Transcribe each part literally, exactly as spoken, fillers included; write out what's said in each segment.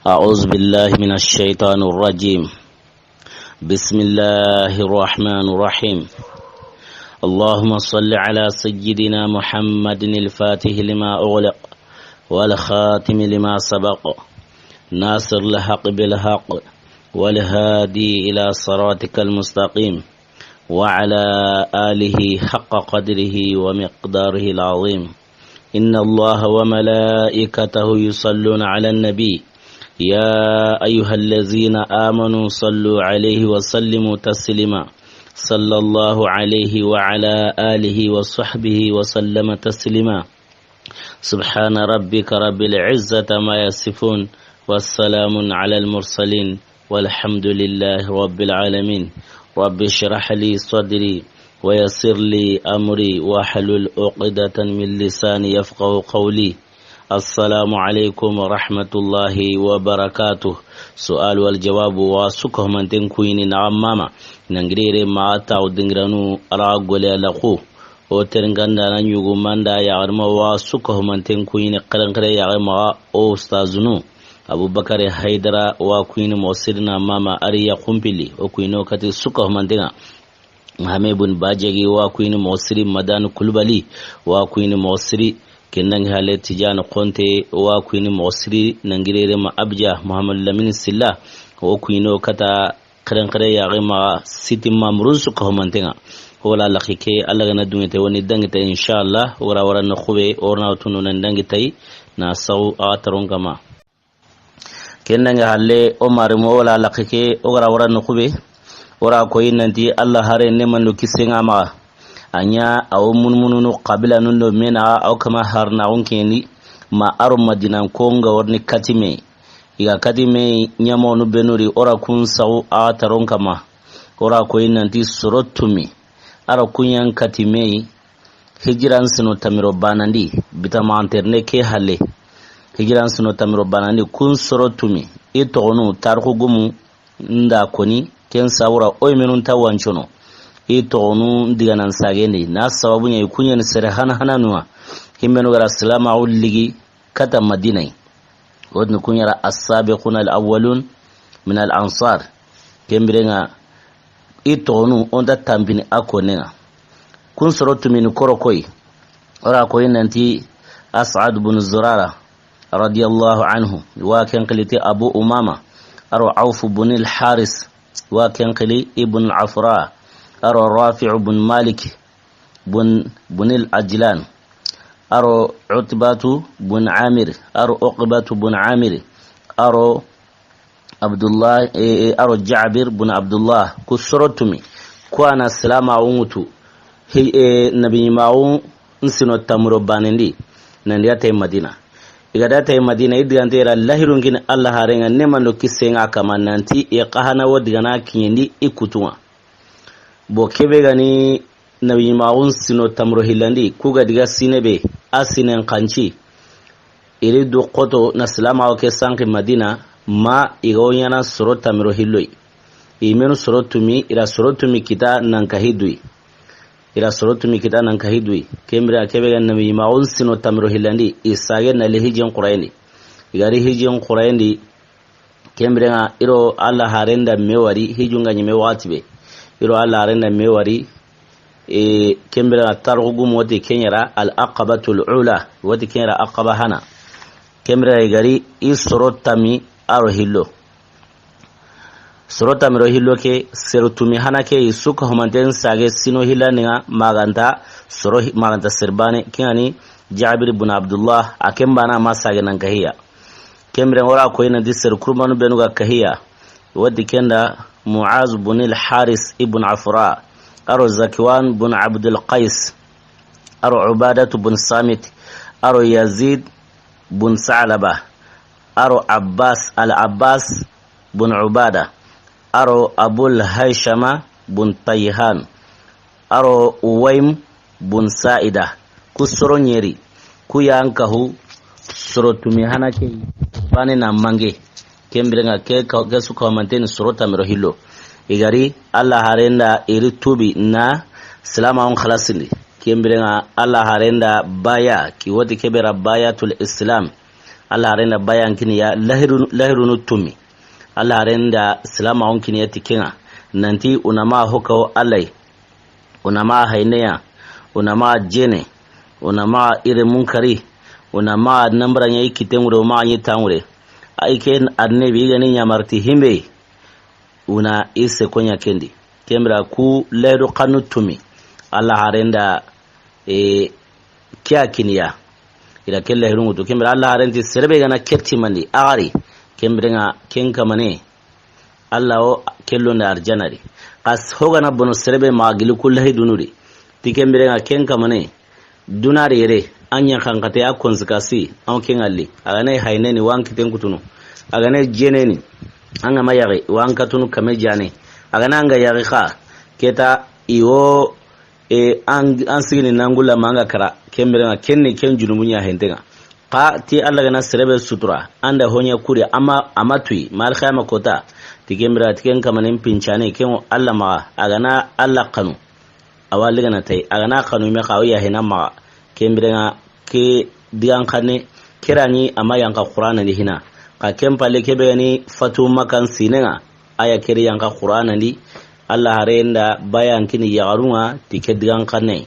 أعوذ بالله من الشيطان الرجيم. بسم الله الرحمن الرحيم. اللهم صل على سيدنا محمد الفاتح لما أغلق والخاتم لما سبق ناصر الحق بالحق والهادي إلى صراطك المستقيم وعلى آله حق قدره ومقداره العظيم. إن الله وملائكته يصلون على النبي، يا أيها الذين آمنوا صلوا عليه وسلموا تسليما. صلى الله عليه وعلى آله وصحبه وسلم تسليما. سبحان ربك رب العزة ما يصفون، والسلام على المرسلين، والحمد لله رب العالمين. رب اشرح لي صدري ويسر لي أمري واحلل عقدة من لساني يفقه قولي. السلام عليكم ورحمة الله وبركاته. سؤال والجواب وسكه من تنكوين نعم ماما. نغريري ما تاو دنغرانو أرى غولي لخو. O terinkanda na ɲugu manda yaxarima wa suka humanten kuyini xerenxere yaxe maxa o ustazunu. Abubakar Haydara wa kuyini moxo siri na mama Ariya Kumpili, o kuyini o kati suka humanten ŋa. Hame bun Bajegi wa kuyini moxo siri, Madan Kulubali wa kuyini moxo siri, ken dangi hale Tijani Konte wa kuyini moxo siri, nangirere ma Abja Muhammadu Lamini Silla, o kuyini o kata xerenxere yaxe maxa siti mamurun su ka humanten ŋa. Wala laxi ke, Alla gana dungete woni dangita, inshallah, wara wara no xube, orna tunu nan dangitay, na saw a taron kama. Ken dangi halle, o mari mo wala laxi ke, o gara wara no xube, ora koyi nanti Alla hare ne mando kisenga maxa. A ɲa awo munmununu xabila nun do mena awo kama harnaxun keni ma aro Madinan ko nga warni katime. I ga kati me ɲamonu benuri, ora kun saxu a taron kama. Ora koyi nanti soro tumi. Ara kun yan kati me hijiran sino tamiro banandi. Bita ma anterne ke halle. Hijiran sino tamiro banandi kun soro tumi. I toxonu tarixu gumu nda koni ken sawura oy menun ta wancono. I toxonu ndiganan sagendi. Na sababu ɲa i kun yan sere hana hana nuwa. Himbenu gara silama uligi kata Madina yi. Wotini kuɲara as-sabiquna al-awwalun min al-ansar. Kembirenga i toxonu o nta tampini a konenga. Kun soro tumini koro koyi. Ora koyi nanti As'ad bin Zurara radiyallahu anhu. Wa ken xili ti Abu Umama. Aro Auf bin al-Haris. Wa ken xili Ibn al-Afra. Aro Rafi'u bin Malik. Bun, bunil Ajlan, aro Utbatu bun Amir, aro Uqbatu bun Amir, aro Abdullah, e, e, aro Jabir bun Abdullah, ku soro tumi, ku ana silama wungutu, hi, e, nabi ɲimaxu nsino tamuro banendi, nandi a tay Madina. I ga da tay Madina, i digante ra lahirun kini Alla harenga, ne mando kisenga kama nanti, i xahana wo digana kiɲendi i kutunga. Bo kebe gani nabi ɲimaxun sino tamuro hillandi, ku ga diga sine be, a sinen xanci. Iri du xoto na silamaxo ke sanki Madina, ma i ga wo ɲana soro tamiro hilloy. I menu soro tumi, ira soro tumi kita nan ka hidui. Ira soro tumi kita nan ka hidui. Kembira kebe gani nabi ɲimaxun sino tamiro hillandi, i sage na li hijin xurayendi. I gari hijin xurayendi, Kembirenga iro Alla harenda me wari hijunga ɲime waxati be. Iro Alla harenda me wari, e, kembirenga tarixu gumu woti keɲera al aqabatul ula, woti keɲera aqaba hana. Kembirenga i gari i soro tami aro hillo. Soro tamiro hillo ke, seru tumi hana ke i suka humanten sage sino hillaninga maganta soro hi-, maganta serbane kengani Jabir ibn Abdullah, a kembana ma sage nan kahiya. Kembiren wora koyi nanti sere kurmanu benu ga kahiya. Wadi kenda Muaz bun al Haris ibn Afra, aro Zakwan bun Abdul Qais, aro Ubadatu bun Samit, aro Yazid bun Sa'laba, aro Abbas al Abbas bun Ubada, aro Abul Haishama bun Tayhan, aro Uwaim bun Sa'ida, ku soro ɲeri, ku yan kahu soro tumi hana ke bane na mange. Kembirenga ke ka-, ke su kawamanteni soro tamiro hillo. I gari Alla harenda iri tubi na silama on xalasindi. Kembirenga Alla harenda baya ki woti kebera bayatul Islam. Alla haaren da bayan kini ya, lahirun, lahirunu tumi. Alla haaren da silaamaxun kini ya ti ken ŋa. Nanti u na ma hoka wo Alla yi. U na ma hayneya. U na ma jene. U na ma ire munkari. U na ma nambara ɲa i kitten ŋure, u ma ɲi tanŋure. Ay ken annabi i ga ni ɲamarti himbe. U na i se koɲa kendi. Ken bire ku lahiru xanu tumi. Alla haaren da, e, ke ya kini ya. I da ke lahirun ŋutu. Ken bire Alla haaren ti sere be ga na ke timandi, a gari. Ken bire ŋa ken kamane. Alla wo ke londa arjana di. Xa ho ga na bono sere be ma gili ku lahidunu di. Ti ken bire ŋa ken kamane. Duna di yere, an ɲa xanxate a konsikasi, an ke ŋa li. A ga na hayneni, wa an kitten kutunu. A ga na jeneni, an ga ma yaxi, wa an katunu kame jane. A ga na an ga yaxi xa, ke ta i wo, e, an, an sigini nangu la ma an ga kara, ken bire ŋa, ken ni ken junubu ɲa henten ŋa. Xa ti Alla ga na sere be sutura, an da ho ɲa kuri, a ma, a ma tuyi, ma alxiyama kota, ti ken bire, ti ken kamanen pincane, ken wo Alla maxa, a ga na Alla xanu. Awa ligana tay, a ga na xanu me xa, o ya hina maxa. Ken bire ŋa ke digan xanne, ke ra ni a ma yanqa Qur'ana ni hina. Xa ken palle ke be ni fatu makan sine ŋa, a ya ke ri yanqa Qur'ana ni, Alla haaren da bayan kini yaxarun ŋa ti ke digan xanne.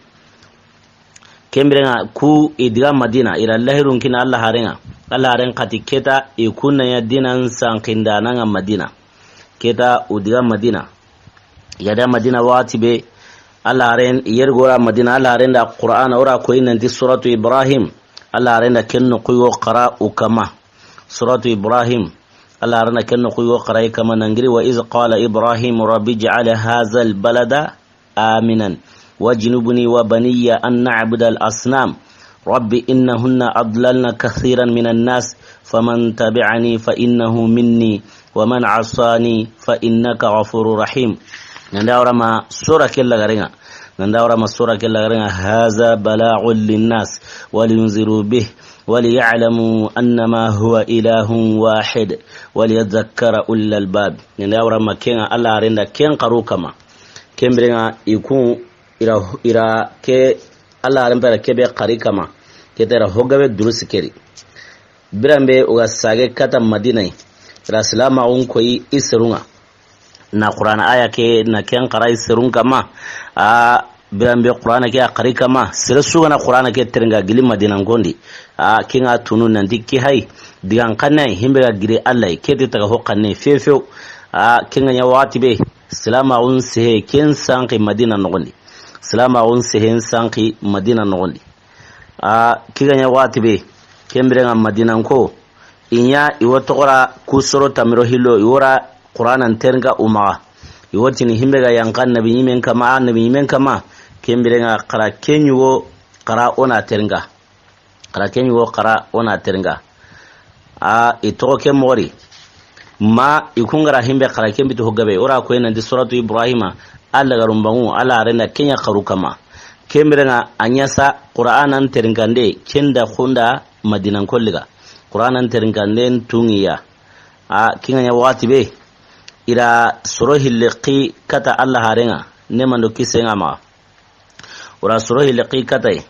Ken bire ŋa ku i diga Madina, i ra lahirun kini Alla haaren ŋa. Alla haaren xa ti ke ta i kunna ya dinan sanqindanan ŋa Madina. Ke ta u diga Madina. I ga da Madina waxati be, Alla haaren, i yeri ga ra Madina, Alla haaren da Qur'ana, o ra ko i nanti Suratu Ibrahim. Alla haaren da ken noxu yo xara u kama. Suratu Ibrahim. Alla haaren da ken noxu yo xara i kama nangiri, وإذ قال إبراهيم رب اجعل هذا البلد آمنا واجنبني وبني أن نعبد الأصنام. رب إنهن أضللن كثيرا من الناس فمن تبعني فإنه مني ومن عصاني فإنك غفور رحيم. Nanda wara ma sura ke lagaren ŋa. Nanda wara ma sura ke lagaren ŋa. هذا بلاغ للناس ولينذروا به وليعلموا أنما هو إله واحد وليذكر أولو الألباب. Nanda wara ma ken ŋa Alla haaren da ken xaru kama. Ken bire ŋa i kun i ra, i ra ke Alla haaren pera ke be xari kama. Ke ta i ra ho gabe durusi ke ri. Biran be o ga sage kata Madina yi. I ra silaamaxun koyi i serun ŋa. Na Qur'ana aya ke na ken xara i serun kama. A biran be Qur'ana ke a xari kama. Sere su ga na Qur'ana ke teren ŋa gili Madina n kondi. A ken ŋa tunu nanti ke hay. Digan xanne himbe ga giri Alla yi. Ke ti taga ho xanne fefew. A ken ŋa ɲa waxati be. Silaamaxun sehe ken sanqi Madina noxon di. Silaamaxun sehen sanqi Madina noxon di. A ke ga ɲa waxati be, ken bire ŋa Madinanko, i ɲa i wo toxora ku soro tamiro hillo, i wo ra Qur'ana n teren ŋa u maxa. I wo tini himbe ga yanqa nabi ɲimen kama, a nabi ɲimen kama, ken bire ŋa xara ken ɲi wo xara o na teren ŋa. Xara ken ɲi wo xara o na teren ŋa. A i toxo ke moxo ri. Ma i kun ga ra himbe xara ken biti ho gabe. O ra ko i nanti Suratu Ibrahima, Alla ga rumbangu, Alla haaren da ken ɲa xaru kama. Ken bire ŋa a ɲa sa Qur'ana n teren ŋa nde, ken da xunda Madinanko liga. Qur'ana n teren ŋa nde n tungiya. A ken ŋa ɲa waxati be. I ra soro hilli xi kata Alla haaren ŋa, ne mando kisen ŋa maxa. O ra soro hilli xi kata yi.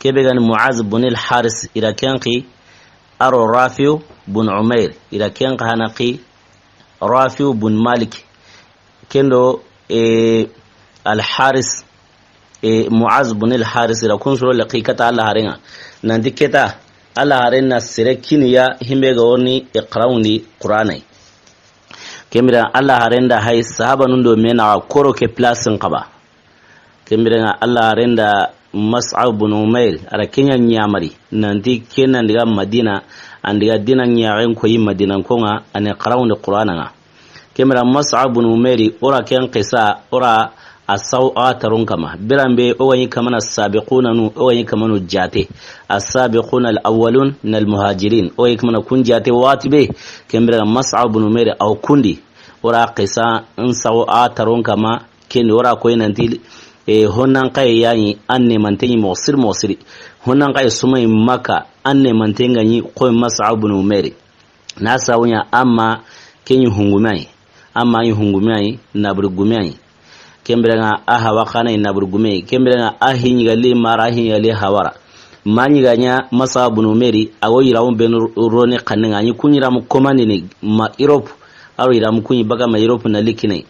Ke be ga ni Muaz bun al Haris, i ra ken xi, a ro Rafiu bun Umair, i ra ken xa hana xi Rafiu bun Malik. Ken do, e, al Haris, e, Muaz bun al Haris, i ra kun soro le xi kata Alla haaren ŋa. Nanti ke ta, Alla haaren na sere kini ya himbe ga wo ni i xarawundi Qur'ana yi. Ken bire Alla haaren da hay sahabanun do me na koro ke place n xaba. Ken bire ŋa Alla haaren da Mus'ab bun Umair, a ra ken ɲa ɲamari, nanti ken na n diga Madina, an diga dinan ɲaxen koyi Madinanko ŋa, a ni xarawundi Qur'ana ŋa. Ken bire Mus'ab bun Umair, o ra ken xisa, o ra a saw a taron kama. Biran be o ga ɲi kamana sabiquna nu, o ga ɲi kamanu jate. As-sabiquna al-awwalun min al-muhajirin. O ga ɲi kamana kun jate waxati be, ken bire ŋa Mus'ab bun Umair a wo kundi. O ra xisa n saw a taron kama, Ken di o ra koyi nanti, e, honnan xaye ya ni, an ne mante ni moxo siri, moxo siri. Honnan xaye suma yi Maka, an ne mante ŋa ni koyi Mus'ab bun Umair. Na sawu ɲa amma ke ni hungume yi. Amma ni hungume yi, naburi gume yi. Ken bire ŋa a hawa xana yi naburi gume yi. Ken bire ŋa a hiɲi ga li mara, a hiɲi ga li hawara. Ma ɲi ga ɲa Mus'ab bun Umairi, a go yiramu benu roni xannen ŋa, a ɲi ku yiramu komandini ma Europe, a ro yiramu ku ɲi baka ma Europe na li kini.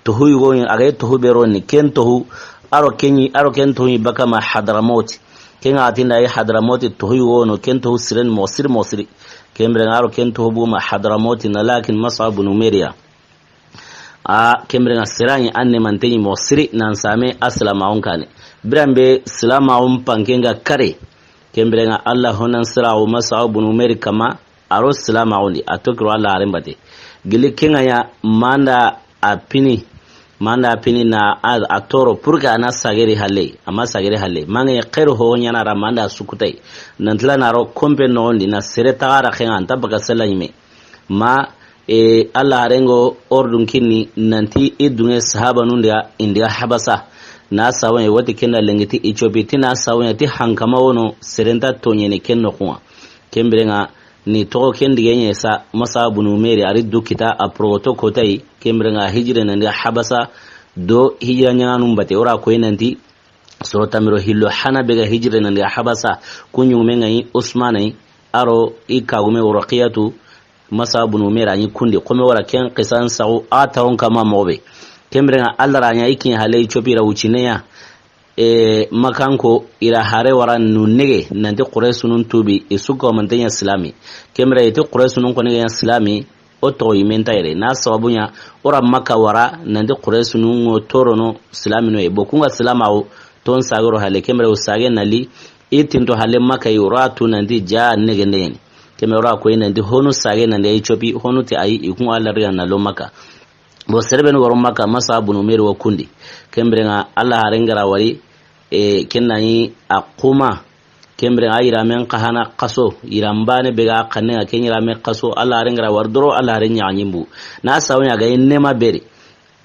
Toxu yugo, a ga yi toxu be roni, ken toxu, a ro ken ɲi, a ro ken toxu ɲi baka ma Hadramawti. Ken ŋa a ti nda yi Hadramawti toxu yugo no, ken toxu siren moxo siri moxo siri. Ken biren ŋa a ro ken toxu bu ma Hadramawti na, lakin Mus'ab bun Umairi ya. A, ken biren ŋa sere ɲi an neemanten ɲi moxo siri nan same a silaamaxun kaane. Biran be silaamaxun panken ga kare. Ken biren ŋa Alla honan siraxu Mus'ab bun Umairi kanma, a ro silaamaxun di, a toxo ro Alla haaren batte. Gilli ken ŋa ya ma nda a pini, ma nda a pini na a, a toro pour que a na sageri halle, a ma sageri halle. Ma ŋa ya xeeru ho ɲaana ra ma nda a sukutai. Nan tila na ro konpe noxon di na sere taxara xenŋa anta baka sella ɲi me. Ma, e, Alla haaren ŋo ordun kinni nanti i duŋe sahabanun diga, i n diga Habasa. Na sawoɲa wati ken da lengi ti Ethiopie, ti na sawoɲa ti hankama wono, sere nta toɲeni ken noxun ŋa. Ken biren ŋa ni toxo ken digeɲe sa, Mus'ab bun Umairi a ri du kita a porogoto kotayi, ken biren ŋa hijire nan diga Habasa, do hijira ɲaananun batte, o ra koyi nanti, soro tanmi do hillo hana be ga hijire nan diga Habasa, ku ɲugumen ŋa yi Usmana yi, a ro i kagume Ruqiyatu, Mus'ab bun Umairi a ɲi kun di, xo me wara ken xisan saxu a taron kanma moxo be. Ken biren ŋa Alla ra ɲa i kiɲe halle Ethiopie ra wucine ya. E, Makanko i ra hare wara nu nege, nanti Quraysunun tubi, i su ko manten ɲa silaami. Ken biren i ti Quraysunun xo nege ɲa silaami, o toxo yi me nta yere. Na sababu ɲa, o ra Maka wara, nanti Quraysunun ŋo torono silaaminu ye. Bo ku ŋa silaamaxu, ton sagero halle, ken biren o sage na li, i tinto halle Maka yi, o ra tu nanti ja nege ndeyeni. Ken biren o ra koyi nanti honu sage nan diga Ethiopie, honu ti ayi, i ku ŋa Alla riga na lo Maka. Bo sere benu ga ro Maka, Mus'ab bun Umairi wa kun di. Ken biren ŋa Alla haaren ga ra wari, e, ken na ɲi a xuma. Ken biren ŋa a yiramen xa hana xaso, yiran baane be ga xannen ŋa, ken yiramen xaso, Alla haaren ga ra wari doro, Alla haaren ɲa ɲi mbu. Na sawoɲa ga yi neema beri.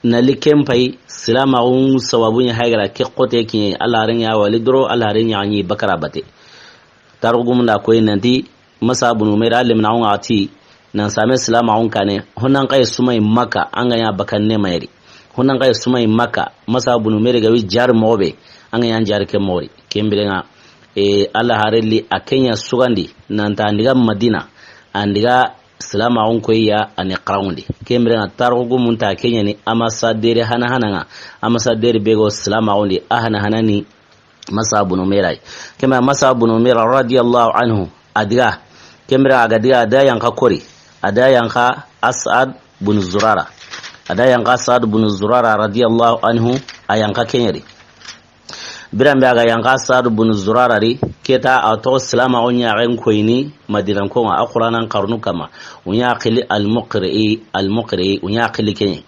Na li ken payi, silaamaxun sababu ɲa haygara ke xote kiɲe, Alla haaren ɲa wali doro, Alla haaren ɲa ɲi bakara batte. Tarixu gumun da koyi nanti, Mus'ab bun Umairi a leminaxun ŋa a ti, nan same silaamaxun kaane, honan xaye sumay Maka, an ga ɲa baka neema yeri. Honan xaye sumay Maka, Mus'ab bun Umairi ga wi jaari moxo be, an ga ɲa jaari ke moxo ri. Ken biren ŋa, e, Alla haaren li a ke ɲa sugandi, nan ta an diga Madina, an diga silaamaxun koyi ya, a ni xaranŋundi. Ken biren ŋa tarixu gumun ta ke ɲa ni ambassadeur hana hana ŋa, ambassadeur be go silaamaxun di, a hana hana ni Mus'ab bun Umairi. Ken biren Mus'ab bun Umairi radiyallahu anhu, a diga. Ken biren a ga diga, a da yanqa kori. A da yanqa As'ad bun Zurara. A da yanqa As'ad bun Zurara radiyallahu anhu, a yanqa ken ɲa ri. Biran be a ga yanqa As'ad bun Zurara ri, ke ta a toxo silaamaxu ɲaxen koyini Madinankon ŋa, a Quraanan xarunu kanma. U ɲa xili Al-Muqri'i, Al-Muqri'i, u ɲa xili ken ɲa.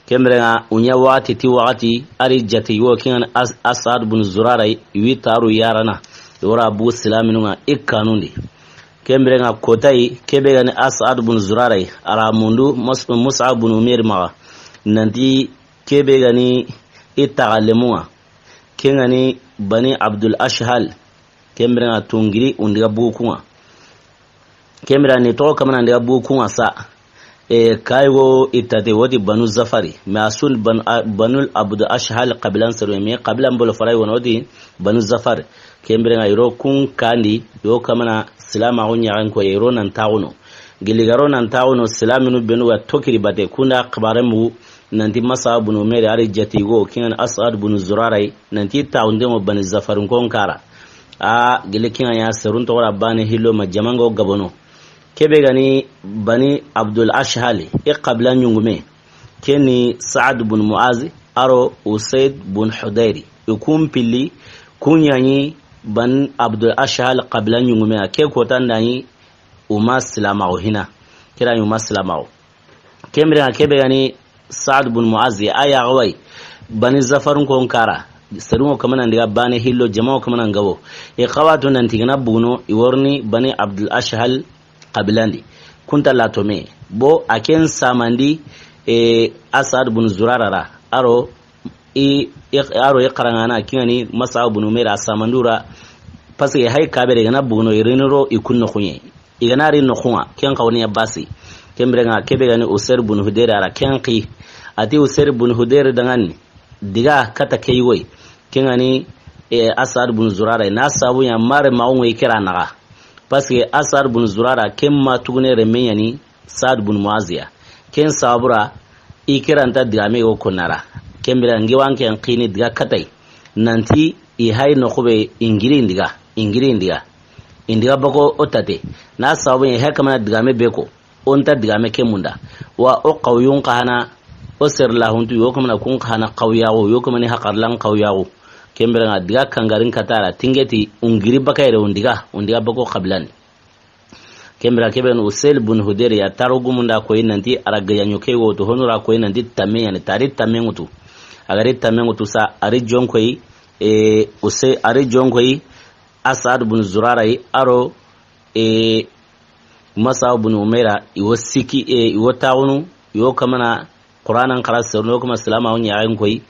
Ken biren ŋa, u ɲa waxati ti waxati, a ri jati yo, ken ŋa ni As-, As'ad bun Zurara yi, wi taru yarana, i wara bugu silaaminun ŋa, i kanun di. Ken biren ŋa kotayi, ke be ga ni As'ad bun Zurara yi, a ra mundu Mus-, Mus'ab bun Umairi maxa, nanti ke be ga ni i taxalemun ŋa, ken ŋa ni Bani Abdul Ashhal, ken biren ŋa tungiri u n diga bugu kun ŋa. Ken biren ni toxo kamana n diga bugu kun ŋa sa. E, kayi go i tate woti Banu Zafari. Mais a sun Ban-, a, Banu Abdu Ashhal qabilan seru. Mais qabilan bolo faray wono woti Banu Zafar. Ken biren ŋa i ro kun kandi, yo kamana silaamaxu ɲaxen ko i ro nan taxuno. Gilli ga ro nan taxuno, silaaminu benu ga tokiri bate, kun da xibaren mugu, nanti Mus'ab bun Umairi a ri jati go, ken ŋa ni As'ad bun Zurara yi, nanti taxunden ŋo Bani Zafarinkon kara. A gilli ken ŋa ya serun toxora baane hillo ma jamango gabono. Ke be ga ni Bani Abdul Ashhal, i qabila ɲungume. Ken ni Sa'ad bun Mu'az, a ro Usaid bun Hudayri. I kun pilli, kun ɲa ni Bani Abdul Ashhal qabila ɲungume, a ke kotan da ni u ma silaamaxu hina. Kira ni u ma silaamaxu. Ken biren ŋa ke be ga ni Sa'ad bun Mu'az, a ya ga wa yi Bani Zafarinkon kara. Serun ŋo kamana n diga baane hillo, jama ŋo kamana n gabo. I xawatu nanti i ga na buguno, i wa riini Bani Abdul Ashhal qabilan di. Kun ta la to me. Bo a ken samandi, e, As'ad bun Zurara ra. A ro i, i, a ro i xaranŋana, ken ŋa ni Mus'ab bun Umairi a samandu ra. Parce que hay kabere i ga na buguno, i riini ro i kun noxun ɲa. I ga na ri noxun ŋa, ken xawni ya basi. Ken biren ŋa ke be ga ni Usaid bun Hudayri a ra ken xi. A ti Usaid bun Hudayri danŋa ni, diga kata ke yi go yi. Ken ŋa ni e, Asad bun Zurara, na sabu ya mare ma o ŋo i kira naxa. Parce que Asad bun Zurara, ken ma tugune remme ɲa ni Saad bun Muaziya. Ken sabura, i kira nta digame o konara. Ken bira ngi wan ken xini diga katay. Nanti i hay no xube ingiri ndiga, ingiri ndiga. Indiga bako o tate. Na sabu ya hay kamana digame be ko. O nta digame ke munda. Wa o xawiyun xa hana, o serlahuntu, yo kamana kun xa hana xawiyaxu, yo kamani hakarlan xawiyaxu. Ken bira ŋa diga kangarin katara, tingeti ungiri bakayre undiga, undiga bako xabilani. Ken bira kebe no Usaid bun Hudayr ya taro gumunda koyi nanti a ra gayaɲo ke woto, hono ra koyi nanti tamme yani, tari tamme ŋutu. A gari tamme ŋutu sa, a ri jonkoyi, e, Usaid, a ri jonkoyi, Asad bun Zurara yi, aro, e, Mus'ab bun Umaira, i wo siki, e, i wo taxunu, i wo kamana Qur'anan xara serno, i wo kama silama wo ɲaxen koyi,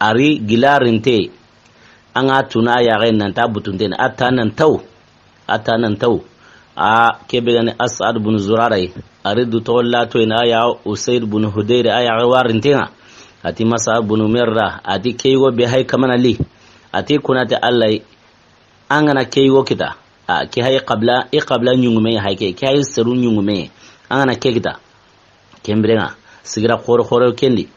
a ri gilarinte, an ga tuna a yaxe nanta butunteni, a ta nan taw, a ta nan taw. A kebe gani As'ad bun Zurara yi, a ri du toxo lato ina a ya Usaid bun Hudayr a yaxe warintenga. A ti Mus'ab bun Umaira, a ti ke yigo be hay kamana li, a ti kunate Allah yi, an gana ke yigo kita, a, ke hay qabla, i qabla ɲungume hay ke, ke hay seru ɲungume, an gana ke kita. Ken birenga, sigira xoro xoro kendi.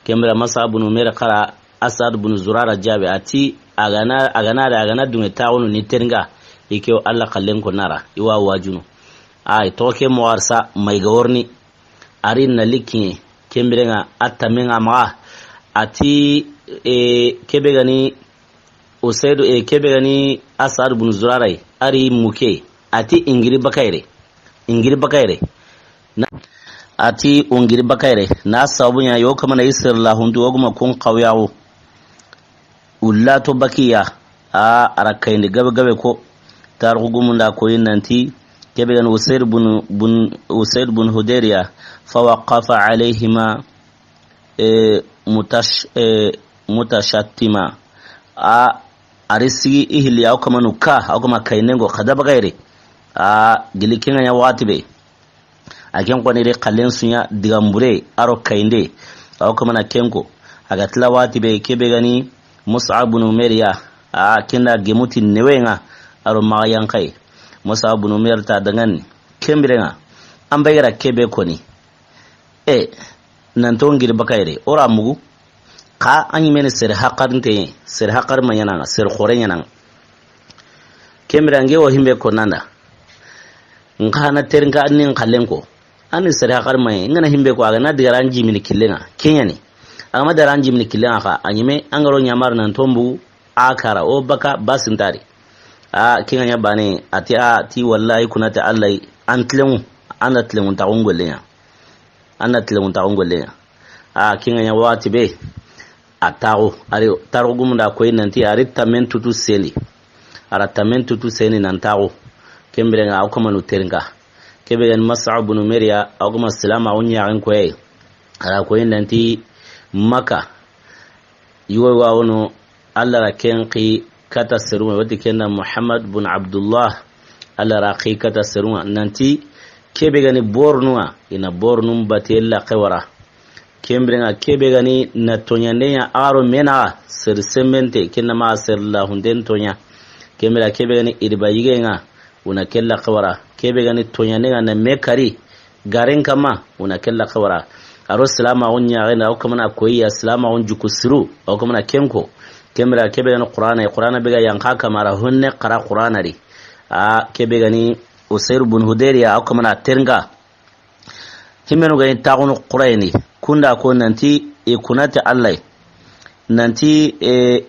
Ken bira Mus'ab bun Umair xara Asad bun Zurara jabe, a ti, a gana, a gana da, a gana dunge taxunu ni teringa, i ke Allah xallen ko nara, i wa wajunu. Ay, to ke mo arsa, may ga worni. A ri na likiɲe, ken birenga a tamenga maxa. A ti, e, kebe gani Usaidu, e, kebe gani Asad bun Zurara yi, a ri muke. A ti ingiri bakayre. Ingiri bakayre. Na, a ti ungiri bakayre. Na sabu ɲa yo kamana i serlahuntu, o guma kun xawyaxu. Ulla to bakiya, a, a ra kayindi gabe gabe ko. Tarixu gumunda koyi nanti, kebe gani Usaid bun, bun, Usaid bun Hudayr ya, fa waqafa alayhima, e, mutash-, e, mutashattima. A, a ri sigi i hilli, a wo kamanu ka, a wo kama kayindengo, xa da bagayre. A, gili kenga ɲa waxati be. A ken xoni ri xallen suɲa digambure, a ro kayinde. A wo kamana kenko. A ga tila waxati be, kebe gani Mus'ab bun Umair ya. A kenda gemuti newenga, a ro maxa yankaye. Mus'ab bun Umair ta dangani. Ken birenga. An bayira kebe koni. E, nanto ngiri bakayre. O ra mugu. Xa a ɲi mene sere hakarinte, sere hakar ma ɲananga, sere xore ɲananga. Ken bira nge wo himbe ko nanda. Nxa na terinka ni nxallen ko. Ani sere hakar ma ɲi, ngana himbe ko a ga na digara an jimini killenga. Kenyani. A ga ma dara an jimini killenga xa, a ɲime an ga ro ɲamar nan tombu a kara, o baka basintari. A kinga ɲa bane, a ti a ti wallahi kunate Allah an tilengu, an da tilengu ta gungollenya. An da tilengu ta gungollenya. A kinga ɲa waxati be. A taxu, a ri taxu gumunda koyi nanti a ri tamen tutu seni. A ra tamen tutu seni nan taxu. Ken birenga a wo kamanu terinka. Kebe gani Mus'ab bun Umair ya, a wo kama silama wo ɲaxen koye. A ra koyi nanti Maka. Yugo wa wono, Allah ra ken xi kata serunga, wati kenda Muhammad bun Abdullah. Allah ra xi kata serunga nanti kebe gani bornunga, ina bornun bate la xewara. Ken birenga kebe gani na toɲandeya a ro mena seri sembente, kenda ma seri lahunden toɲa. Ken bira kebe gani iriba yigenga, una kella xewara. Kebe gani toɲandenga na me kari garen kama, una kella xewara. A ro silama wo ɲaxen da, o kamana koyiya silama wo juku siru, o kamana kenko. Ken bira kebe gani Qur'ana, Qur'ana be ga yanka kamara honne xara Qur'ana ri. A kebe gani Usair bun Hudayr ya, o kamana terinka. Himmenu ga yin taxunu Qurayni, kunda ko nanti i kunate Allah. Nanti, e,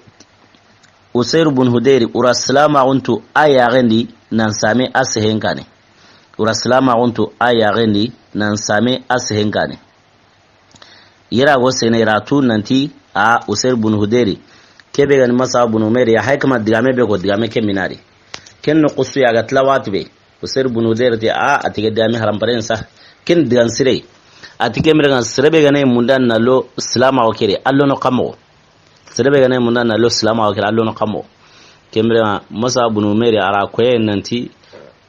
Usairu bun Hudayri, ura silamaxuntu a yaxendi nan same a sehen kane. Ura silamaxuntu a yaxendi nan same a sehen kane. Yera go sene ra tu nanti a Usairu bun Hudayri. Kebe gani Mus'ab bun Umair ya hay kama digame be ko digame ke minari. Ken no xusu ya ga tilawati be. Usaid bun Hudayr ti a, a ti ke digame haramparen sa. Ken digan sire. A ti ke mire gan sere be gane munda na lo silama o kere, allo no kamo. Sere be gane munda na lo silama o kere, allo no kamo. Ke mire gan Mus'ab bun Umair a ra koye nanti,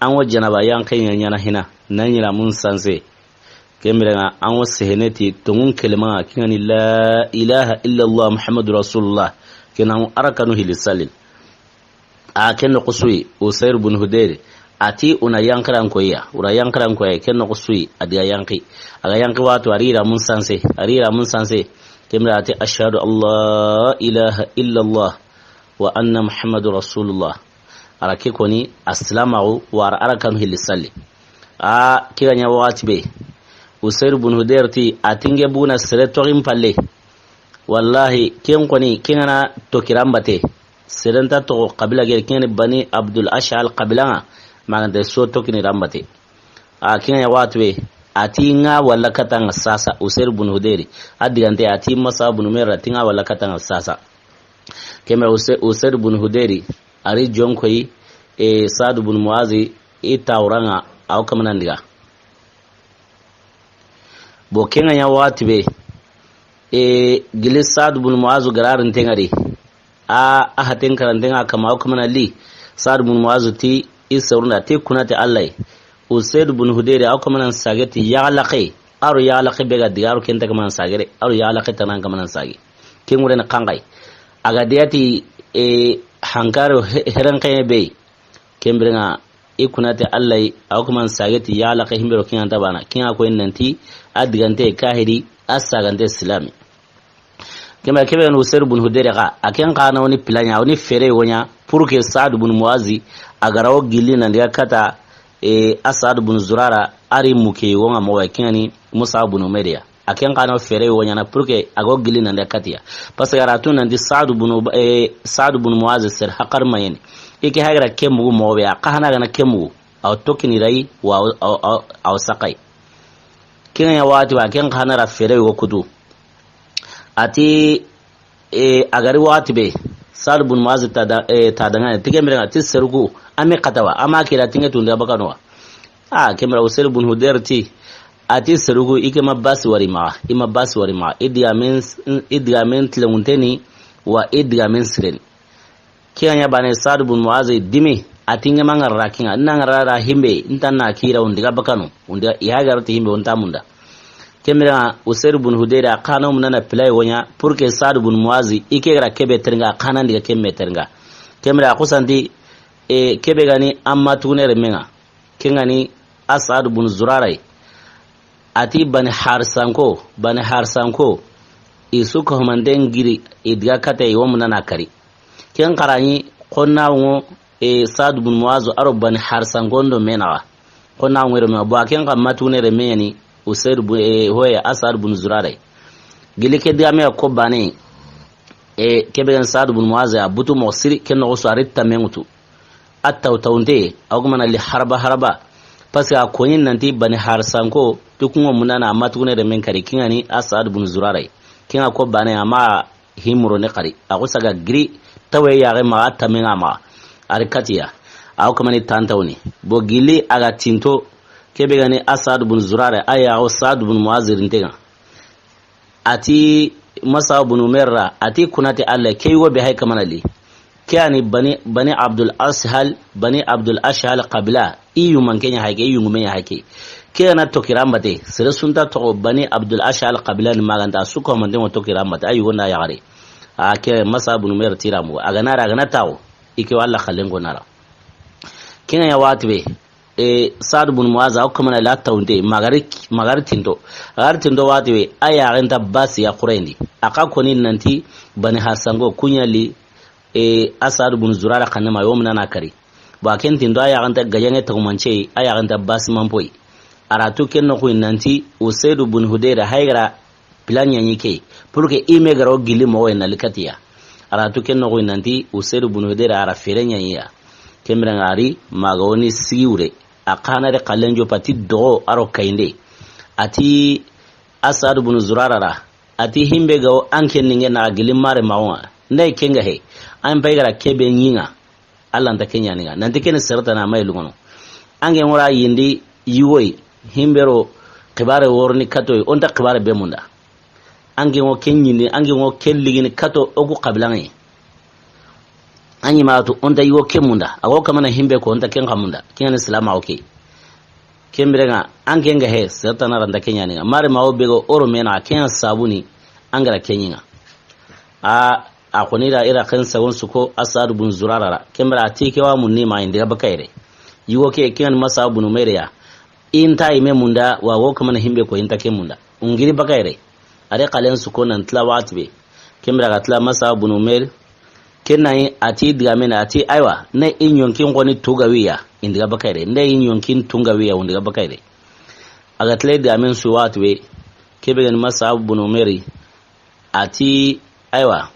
an wo janaba yan kay ɲana hina, nan ɲira mun sanse. Ke mire gan an wo sehene ti tongun kelema, kingani la ilaha illallah Muhammadu Rasulullah. Kenan arakanu hili salil. A ken noxo su yi, Usaid bun Hudayr, a ti o na yanqiran koyi ya, o na yanqiran koyi ya, ken noxo su yi, a di ga yanqi. A ga yanqi waxatu, a ri yiraamun sanse, a ri yiraamun sanse. Ken bire a ti, "Ashhadu an la ilaha illallah wa anna Muhammadu rasulullah." A ra ke koni, a silaamaxu, wa a ra, a ra kanu hilli salli. A ke ga ɲa waxati be, Usaid bun Hudayr ti, a ti n ke buguna sere toxin palle. Wallahi, ken koni, ken ga na tokiran bate. Sere nta toxo xabila gere, ken ni Bani Abdul Ashhal xabila ŋa, ma ga nta so tokini ran bate. A ken ɲa waxati be, a ti n ŋa walla kata ŋa sasa, Usaid bun Hudayri. A digante, a ti Mus'ab bun Umair ra, ti n ŋa walla kata ŋa sasa. Ken bire Use-, Usaid bun Hudayri, a ri jonkoyi, e, Saad bun Muazi, i tawura ŋa, a wo kamanan diga. Bo ken ŋa ɲa waxati be, e, gili Saad bun Muazu ga ra rinten ŋa ri. A, a haten karanten ŋa kama, o kamana li. Saad bun Muazu ti, i serun da, ti kuna ti Alla yi. Usaid bun Hudayri, a wo kamanan sage ti yaxalaxe. A ro yaxalaxe be ga diga, a ro ken nta kamanan sage de. A ro yaxalaxe tana kamanan sage. Ken ŋure ni xanxayi. A ga diya ti, e, hankaro he-, herenxeye be. Ken bire ŋa, i kuna ti Alla yi, a wo kamanan sage ti yaxalaxe himbe ro ken ŋa nta bana. Ken ŋa ko in nanti, a digante kahiri, a sagante silami. Ken bire ke be ga ni Usaid bun Hudayri xa, a ken xa na woni plan ɲa, woni fere wo ɲa, pour que Saad bun Muazi, a ga ra wo gilli nan diga kata, e, a Saad bun Zurara, a ri muke wo ŋa mo wa ken ŋa ni Mus'ab bun Umair ya. A ken xa na fere wo ɲaana pour que a ga wo gilli nan diga kati ya. Parce que a ra tu nanti Saad bun Ub-, e, Saad bun Muazi sere haqar ma yeni. I ke hagira ke mugu mo be, a xa hana ga na ke mugu. A wo tokini rayi, wa a wo, a wo, a wo, a wo saxayi. Ken ŋa ɲa waxati be, a ken xa na ra fere wo kutu. A ti, e, a ga ri waxati be, Saad bun Muazi ta da, e, ta daŋa, ti ken bire ŋa, ti seruku, a me xatawa, a ma kira ti n ke tunde a bakano wa. A, ken bire Usaid bun Hudayr ti, a ti seruku, i ke ma basi wari maxa, i ma basi wari maxa, i digamen, i digamen tilengunteni, wa i digamen sireni. Ken ŋa ɲa bane Saad bun Muazi dimi, a ti n ke ma ŋara ra ken ŋa, n na ŋara ra himbe, n ta na kira undi ga bakano, undi ga, i hagarati himbe, o nta munda. Ken bire ŋa, Usaid bun Hudayr a xa na munda na pilay wo ɲa, pour que Saad bun Muazi, i ke ga ra ke be teringa, a xa na n diga ke me teringa. Ken bire a xusanti, e, ke be ga ni a ma tugune renme ŋa. Ken ŋa ni a Saad bun Zurara yi. A ti Bani Harisanko, Bani Harisanko, i su ko manten giri, i diga kate i wo munda na kari. Ken xa ra ɲi, xo na wo, e, Saad bun Muazu, a ro Bani Harisanko ndo me naxa. Xo na wo ro me, bo a ken xa ma tugune renme ɲa ni, Usaid bun, e, hoye, a Saad bun Zurara yi. Gili ke digame ya ko bane, e, ke be ga ni Saad bun Muazu, a butu mo siri, ken noxo su a ri tamen ŋutu. A taw tawnte, a wo ga mana li haraba haraba. Parce que a ko ɲi nanti Bani Harisanko, ti ku ŋo munda na a ma tugune renmen kari, ken ŋa ni a Saad bun Zurara yi. Ken ŋa ko bane, a ma himuro ne kari. A ko saga giri, tawe yaxe maxa, a tamen ŋa maxa. A ri kati ya. A wo kamani tantawni. Bo gili a ga tinto, ke be ga ni a Saad bun Zurara, a ya wo Saad bun Muazi rinten ŋa. A ti Mus'ab bun Umair ra, a ti kuna ti Alla, ke yugo be hay kamana li. Ke ya ni Bani, Bani Abdul Ashhal, Bani Abdul Ashhal qabila, i yuman ke ɲa hay ke, i yungume ɲa hay ke. Ke ga na tokiran bate, sere su nta toxo Bani Abdul Ashhal qabila ni ma ga nta, su ko manten ŋo tokiran bate, a yugo nda yaxare. A ke Mus'ab bun Umair tira mo, a ga na ra, a ga na tawo, i ke walla xalen ko na ra. Ken ŋa ɲa waxati be, e, Saad bun Muaza, o kamana la tawunte, magari, magari tinto. Magari tinto waxati be, a yaxen nta basi ya xurayindi. A xa koni nanti Bani Harisanko, ku ɲa li, e, a Saad bun Zurara xanne ma, yo munda na kari. Bo a ken tinto, a yaxen nta gajaŋe tagumance, a yaxen nta basi manpoyi. A ra tu ken noxu yi nanti, Usaid bun Hudayr, hay ga ra, Plan ɲa ɲi ke, pour que i me ga ro gili moxo na li kati ya. A ra tu ken noxu nanti Usaid bun Hudayr a ra fere ɲa ɲi ya. Ken bire ŋa a ri maxa woni sigi wure. A xa na ri xalen jo pati doxo a ro kayinde. A ti a Saad bun Zurara ra. A ti himbe ga wo an ke ni n ke na gili mare ma wo ŋa. Nda i ke ŋa he. An pay ga ra ke be ɲi ŋa. Alla nta ke ɲaani ŋa. Nanti ke ni sere tana ma yi lunŋono. An ke ŋo ra yindi yugo yi, himbe ro xibaare wori ni kato yi, o nta xibaare be munda. An ke ŋo ke ɲindi, an ke ŋo ke ligi ni kato o ku xabila ŋa yi. An ɲi ma tu o nta yugo ke munda. A go kamana himbe ko o nta ken xa munda. Ken ŋa ni silaama o ke. Ken bire ŋa, an ke ŋa he, sere tana ra nta ke ɲaani ŋa. Mare ma wo be go o ro me na, ken ŋa sabu ni, an ga ra ke ɲi ŋa. A, A xo ni ra, i ra ken sagon su ko Asad bun Zurara ra. Ken bire a ti ke wa mun ni ma i n diga bakayre. Yugo ke, ke ŋa ni Mus'ab bun Umair ya. I nta i me munda, wa wo kamana himbe ko i nta ke munda. Ungiri bakayre. A de xalen su ko nan tila waxati be. Ken bire a ga tila Mus'ab bun Umair. Ken na yi a ti digamen a ti, aywa, ne i ɲonkin xo ni tuga wiya, i n diga bakayre. Ne i ɲonkin tuga wiya, u n diga bakayre. A ga tila digamen su waxati be. Ke be ga ni Mus'ab bun Umair. A ti, aywa,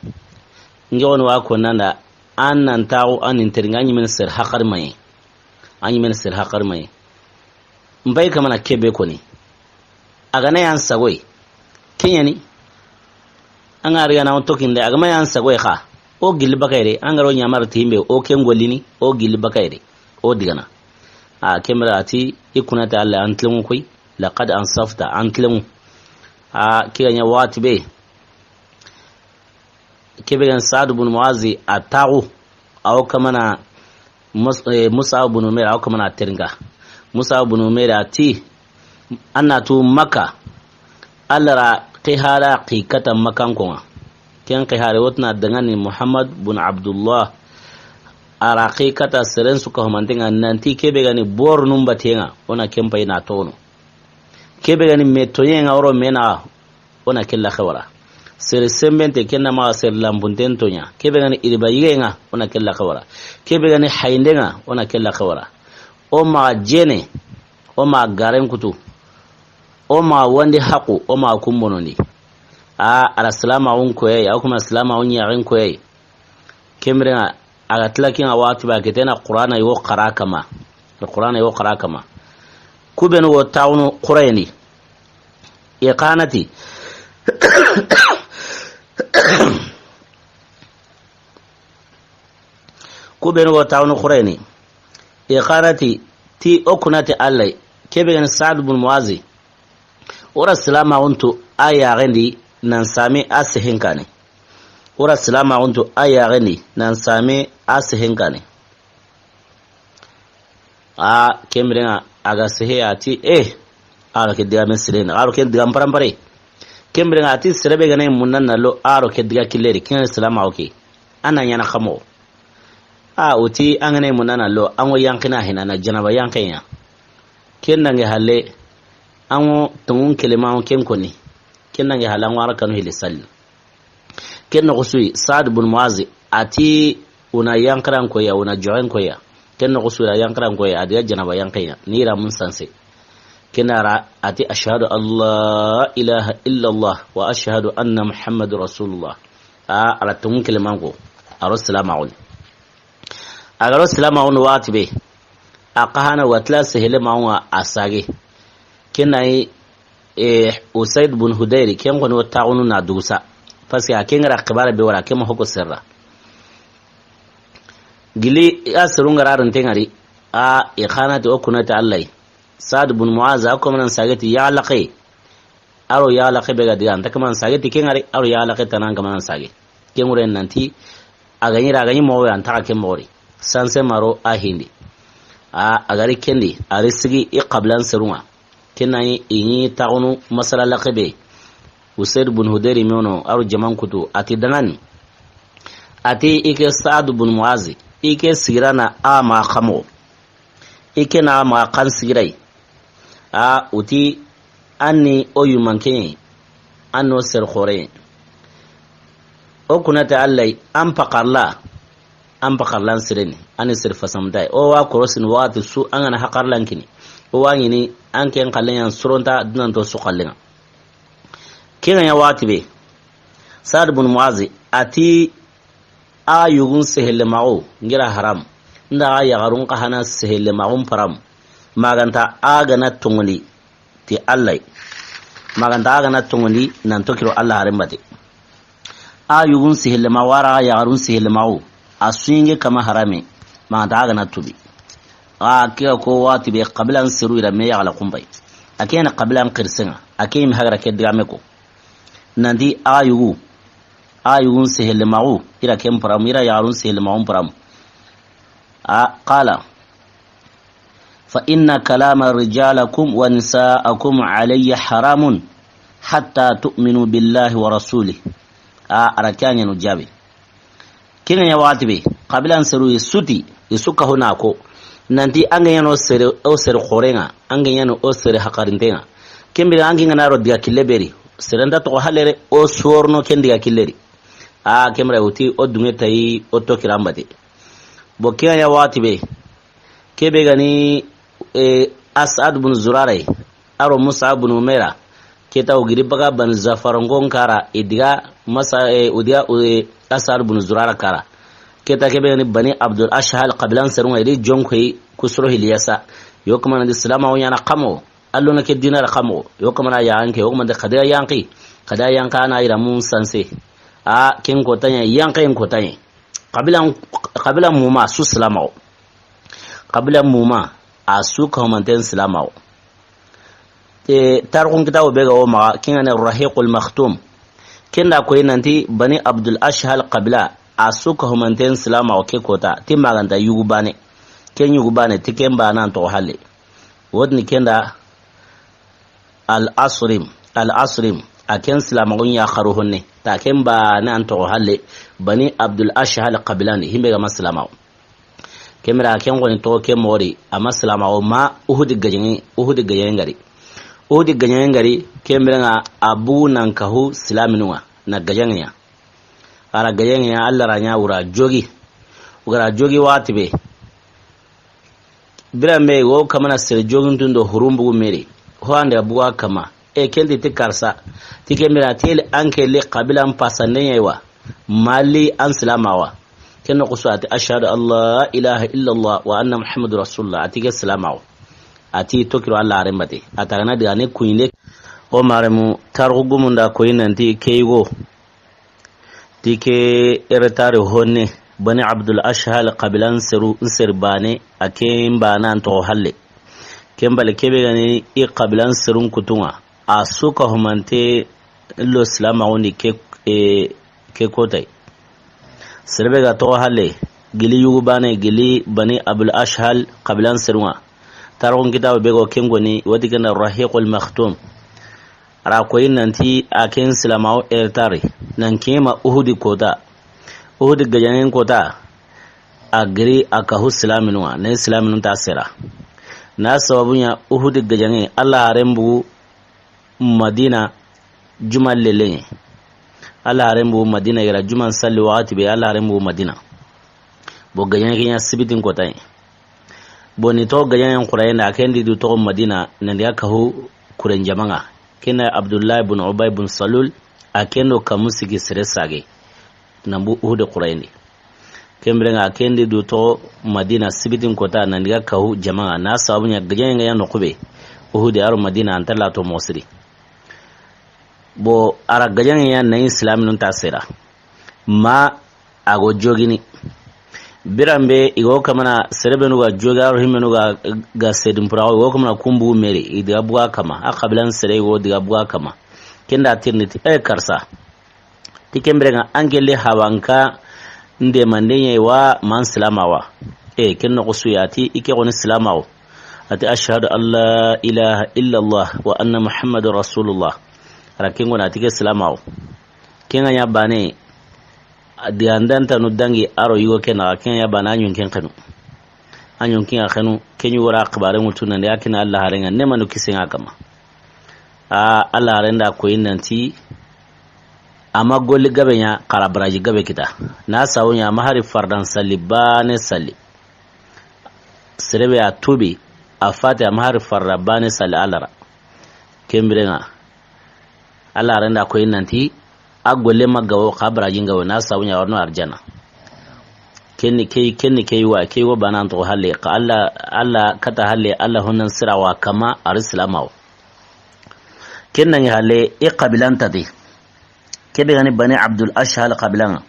n ke xo ni wa ko nanda, an nan taxu an ni n teringa, an ɲi men sere haqari maye. An ɲi men sere haqari maye. N bay kamana ke be ko ni. A ga na yan sagoy. Ke ɲa ni. An ga ri ga na on tokinde, a ga ma yan sagoy xa. O gilli bakayre, an ga ro ɲamar ti himbe, o ken gollini, o gilli bakayre. O digana. A ken bire a ti, i kuna ta Alla an tilengu koy. Laqad ansafta, an tilengu. A ke ga ɲa waxati be. Ke be ga ni Sa'd bun Mu'azi a taxu. A wo kamana Mus-, eh, Mus'ab bun Umair, a wo kamana teringa. Mus'ab bun Umair a ti, an na tu Makka. Alla ra xihara xikata Makkankon ŋa. Ken xihare wo ti na dangani Muhammad bun Abdullah. A ra xikata seren su ka humanten ŋa nanti ke be ga ni bor num baten ŋa, o na ken pay na tono. Ke be ga ni me toyen ŋa, o ro me na, o na ke laxe wara. Sere sembente, ken na maxa sere lampunten toɲa. Ke be ga ni iriba yigen ŋa, o na ke laxe wara. Ke be ga ni hayinden ŋa, o na ke laxe wara. O maxa jene, o maxa garen kutu. O maxa wandi haqu, o maxa kumbonondi. A, a ra silamaxun koyey, a wo kuma silamaxun yaxen koyey. Ken bire ŋa, a ga tila ken ŋa waxati be a ke tena Qur'ana yo xara kama. Qur'ana yo xara kama. Ku benu wo taxunu xurayeni. I xanati. Ku benu wo taxunu xurayeni. I xanati ti o kunati Alla. Ke be ga ni Sa'd bun Mu'azi. O ra silamaxun tu a yaxen di nan sami a sehen kane. O ra silamaxun tu a yaxen di nan sami a sehen kane. A, ken bire ŋa a ga sehe a ti, eh, a ro ke digamen sireni, a ro ke digamen parampare. Ken bire ŋa a ti sere be ga na i munna na lo, a ro ke diga killeri, ken ŋa ni silamaxu ke. An na ɲana xa moxo. A, o ti an ga na i munna na lo, an ŋo yanqina hina na janaba yanqeya. Ken dange halle, an ŋo tonŋun kelemaxu ken koni. Ken dange halle, an ŋo a ra kanu hili salli. Ken noxo su yi, Sa'd bun Mu'azi, a ti, o na yanqiran koya, o na joxen koya. Ken noxo su yi, a yanqiran koya, a diga janaba yanqeya. Ni ra mun sanse. Ken na ra, a ti, ashhadu an la ilaha illallah wa ashhadu anna Muhammadu rasulullah. A, a ra tonŋun keleman ko, a ro silamaxun. A ga ro silamaxun waxati be, a xa hana wa tila sehelemaxun ŋa a sage. Ken na yi, eh, Usaid bun Hudayri, ken xo ni wo taxunu na dugusa. Parce que a ken ga ra xibara be wara, ken ma hoko serra. Gili a serun ga ra rinten ŋari, a, i xanati o kunati Alla. Sa'd bun Mu'az, a ko manan sage ti ya laqe. A ro ya laqe be ga diga, an ta kamanan sage ti ken ŋari, a ro ya laqe tana an kamanan sage. Ken ŋure nanti, a ga ɲi ra, a ga ɲi moxo ya, an ta xa ke moxori. Sanse ma ro a hindi. A, a ga ri ken di, a ri sigi i xabilan serun ŋa. Ken na yi, i ɲi taxunu masala laqe be. Usaid bun Hudayri me wo no, a ro jaman kutu, a ti dangani. A ti i ke Sa'd bun Mu'azi, i ke sigirana a ma xa moxo. I ke na ma xan sigiray. A, o ti, an ni o yumanke, an ni o sere xore. O kunati Alla, an paxarla, an paxarlan sireni, an ni sere fasamtay. O wa korosini waxati su, an ga na haxarlan kini. O wa ɲini, an ken xallen ɲa soronta, dunanto su xallen ŋa. Ken ŋa ɲa waxati be, Sa'd bun Mu'azi, a ti, A yugun sehelemaxu, n gira haram. N da a yaxarun xa hana sehelemaxun param. Ma ga nta a ga na tonŋundi ti Alla. Ma ga nta a ga na tonŋundi nan to kiro Alla haren bate. A yugun sehelemaxu, wara a yaxarun sehelemaxu. A su yi n ke kama harame. Ma ga nta a ga na tubi. A ke ga ko waxati be xabilan seru i ra me yaxala xunpay. A ke na xabilan xirisen ŋa. A ke yi mi hagara ke digame ko. Nanti a yugu, a yugun sehelemaxu, i ra ken param, i ra yaxarun sehelemaxun param. A, qala, fa inna kalama rijalakum wa nisaakum alayya haramun hatta tu'minu billahi wa rasulih. A, a ra ke ya ɲaanu jaabi. Ken ga ɲa waxati be, xabilan seru i su ti, i su kahu na ko. Nanti an ga ɲa no sere, o sere xoren ŋa, an ga ɲa no o sere haqarinten ŋa. Ken bire an ke ga na ro diga kille be ri, sere nta toxo halle re, o sorono ken diga kille ri. A ken bire wuti o dunŋe tayi o to kiran bate. Bo ken ga ɲa waxati be, ke be ga ni, e, As'ad bun Zurara yi, a ro Mus'ab bun Umaira, ke ta o giri baga Bani Zafarangon kara, i diga masa, e, o diga, e, As'ad bun Zurara kara. Ke ta ke be ga ni Bani Abdul Ashhal xabilan serun ŋa, i di jonko yi ku soro Hiliyasa. Yo kamana di silama o ɲa na kamo. Allo na ke dina ra kamo. Yo kamana ya anke, yo kamana xadiya yanki. Xadiya yanka na ira mun sanse. A ken ko ta ɲa, yanka en ko ta ɲa. Xabila, xabila muma su silama o. Xabila muma a su kahumanten silama o. E, tarixun kitabu be ga wo maxa, ken ga ni Rahiqul Makhtum. Ken da koyi nanti Bani Abdul Ashhal xabila a su kahumanten silama o ke kota, ti maganta yugu bane. Ken yugu bane, ti ken bana an toxo halle. Wotini ken da Al Asrim, Al Asrim, a ken silama o ɲa xaru honne. Ta ken bana an toxo halle, Bani Abdul Ashhal xabilan di, himbe ga ma silama o. Ken bire a ken xoni toxo ke moxo ri, a ma silama o ma Uhudi gajaŋe, Uhudi gajaŋe ŋa ri. Uhudi gajaŋe ŋa ri, ken bire ŋa a bugu nan kahu silaminun ŋa, na gajaŋe ɲa. A ra gajaŋe ɲa, Alla ra ɲa wura jogi. Wura jogi waxati be. Biran be wo kamana sere jogintun do hurun bugu me ri. Ho ande a bugu a kama. E ken ti ti karsa. Ti ken bire a ti li an ke li xabilan pasande ɲa yi wa. Mali an silama wa. Ken noxo su a ti, "Ashhadu an la ilaha illallah wa anna Muhammadu Rasulullah." A ti ke silama wa. A ti tokiro Alla haren bate. A ta ga na diga ne kuɲinde. O maremu tarixu gumun da koyi nanti ke yigo. Ti ke retari honne, Bani Abdul Ashhal xabilan seru, n seri bane, a ken bana an toxo halle. Ken bale ke be ga ni i xabilan serun kutun ŋa, a su kahumante lo silamaxun di ke, e, ke kota yi. Sere be ga toxo halle, gili yugu bane, gili Bani Abdul Ashhal xabilan serun ŋa. Tarixun kitabu be ga wo ken koni, woti ken da Rahiqul Makhtum. A ra koyi nanti a ken silamaxu retari, nan kima Uhudi kota, Uhudi gajaŋen kota, a giri a kahu silaminun ŋa, ne silaminun ta sera. Na sababu ɲa Uhudi gajaŋe, Alla haren bugu Madina juma lelen ŋa. Alla haren bugu Madina, i ra juman salli waxati be, Alla haren bugu Madina. Bo gajaŋe ke ɲa sibitin kota yi. Bo ni toxo gajaŋen xurayen da, a ken di du toxo Madina, nan diga kahu kuren jamaŋa. Ken na Abdullahi bun Ubay bun Salul, a ken do kamu sigi sere sage. Nan bu Uhudi xurayen di. Ken bire ŋa a ken di du toxo Madina sibitin kota, nan diga kahu jamaŋa. Na sababu ɲa gajaŋen ga ɲa noxu be, Uhudi a ro Madina an ta la to moxo siri. Bo a ra gajaŋe ɲa na yi silaminun ta sera. Ma a go jogini. Biran be i go kamana sere benu ga jogi a ro himmenu ga, ga sedin puraxo, i go kamana kun bugu me ri, i diga bugu a kama. A xabilan sere i go diga bugu a kama. Ken da tirindi ti, e karsa. Ti ken bire ŋa an ke li hawanka nde mande ɲa yi wa man silama wa. E ken noxo su ya ti i ke xoni silama wo. A ti, "Ashhadu an la ilaha illallah wa anna Muhammadur Rasulullah." A ra ken ŋo na ti ke silama wo. Ken ga ɲa bane, a diga ndanta nu dangi a ro yigo ke na, ken ga ɲa bane a ɲun ken xenu. A ɲun ken xenu, ken ɲi wora xibare ŋutu nan diga ken Alla haren ŋa, ne manu kisen ŋa kama. A Alla haren da koyi nanti, a ma golli gabe ɲa, xa ra baraji gabe kita. Na sawu ɲa, a ma hari fardan salli bane salli. Sere be a tubi, a fati, a ma hari farda bane salli Alla ra. Ken bire ŋa, Alla haren da koyi nanti, a golle ma gawo, xa baraji gawo, na sawu ɲa warno arjana. Ken ni ke, ken ni ke wa, ke wo bana an toxo halle, xa Alla, Alla kata halle, Alla honnan sira wa kama, a ri silama wo. Ken na ŋi halle, i xabilan ta di. Ke be ga ni Bani Abdul Ashhal xabilan ŋa.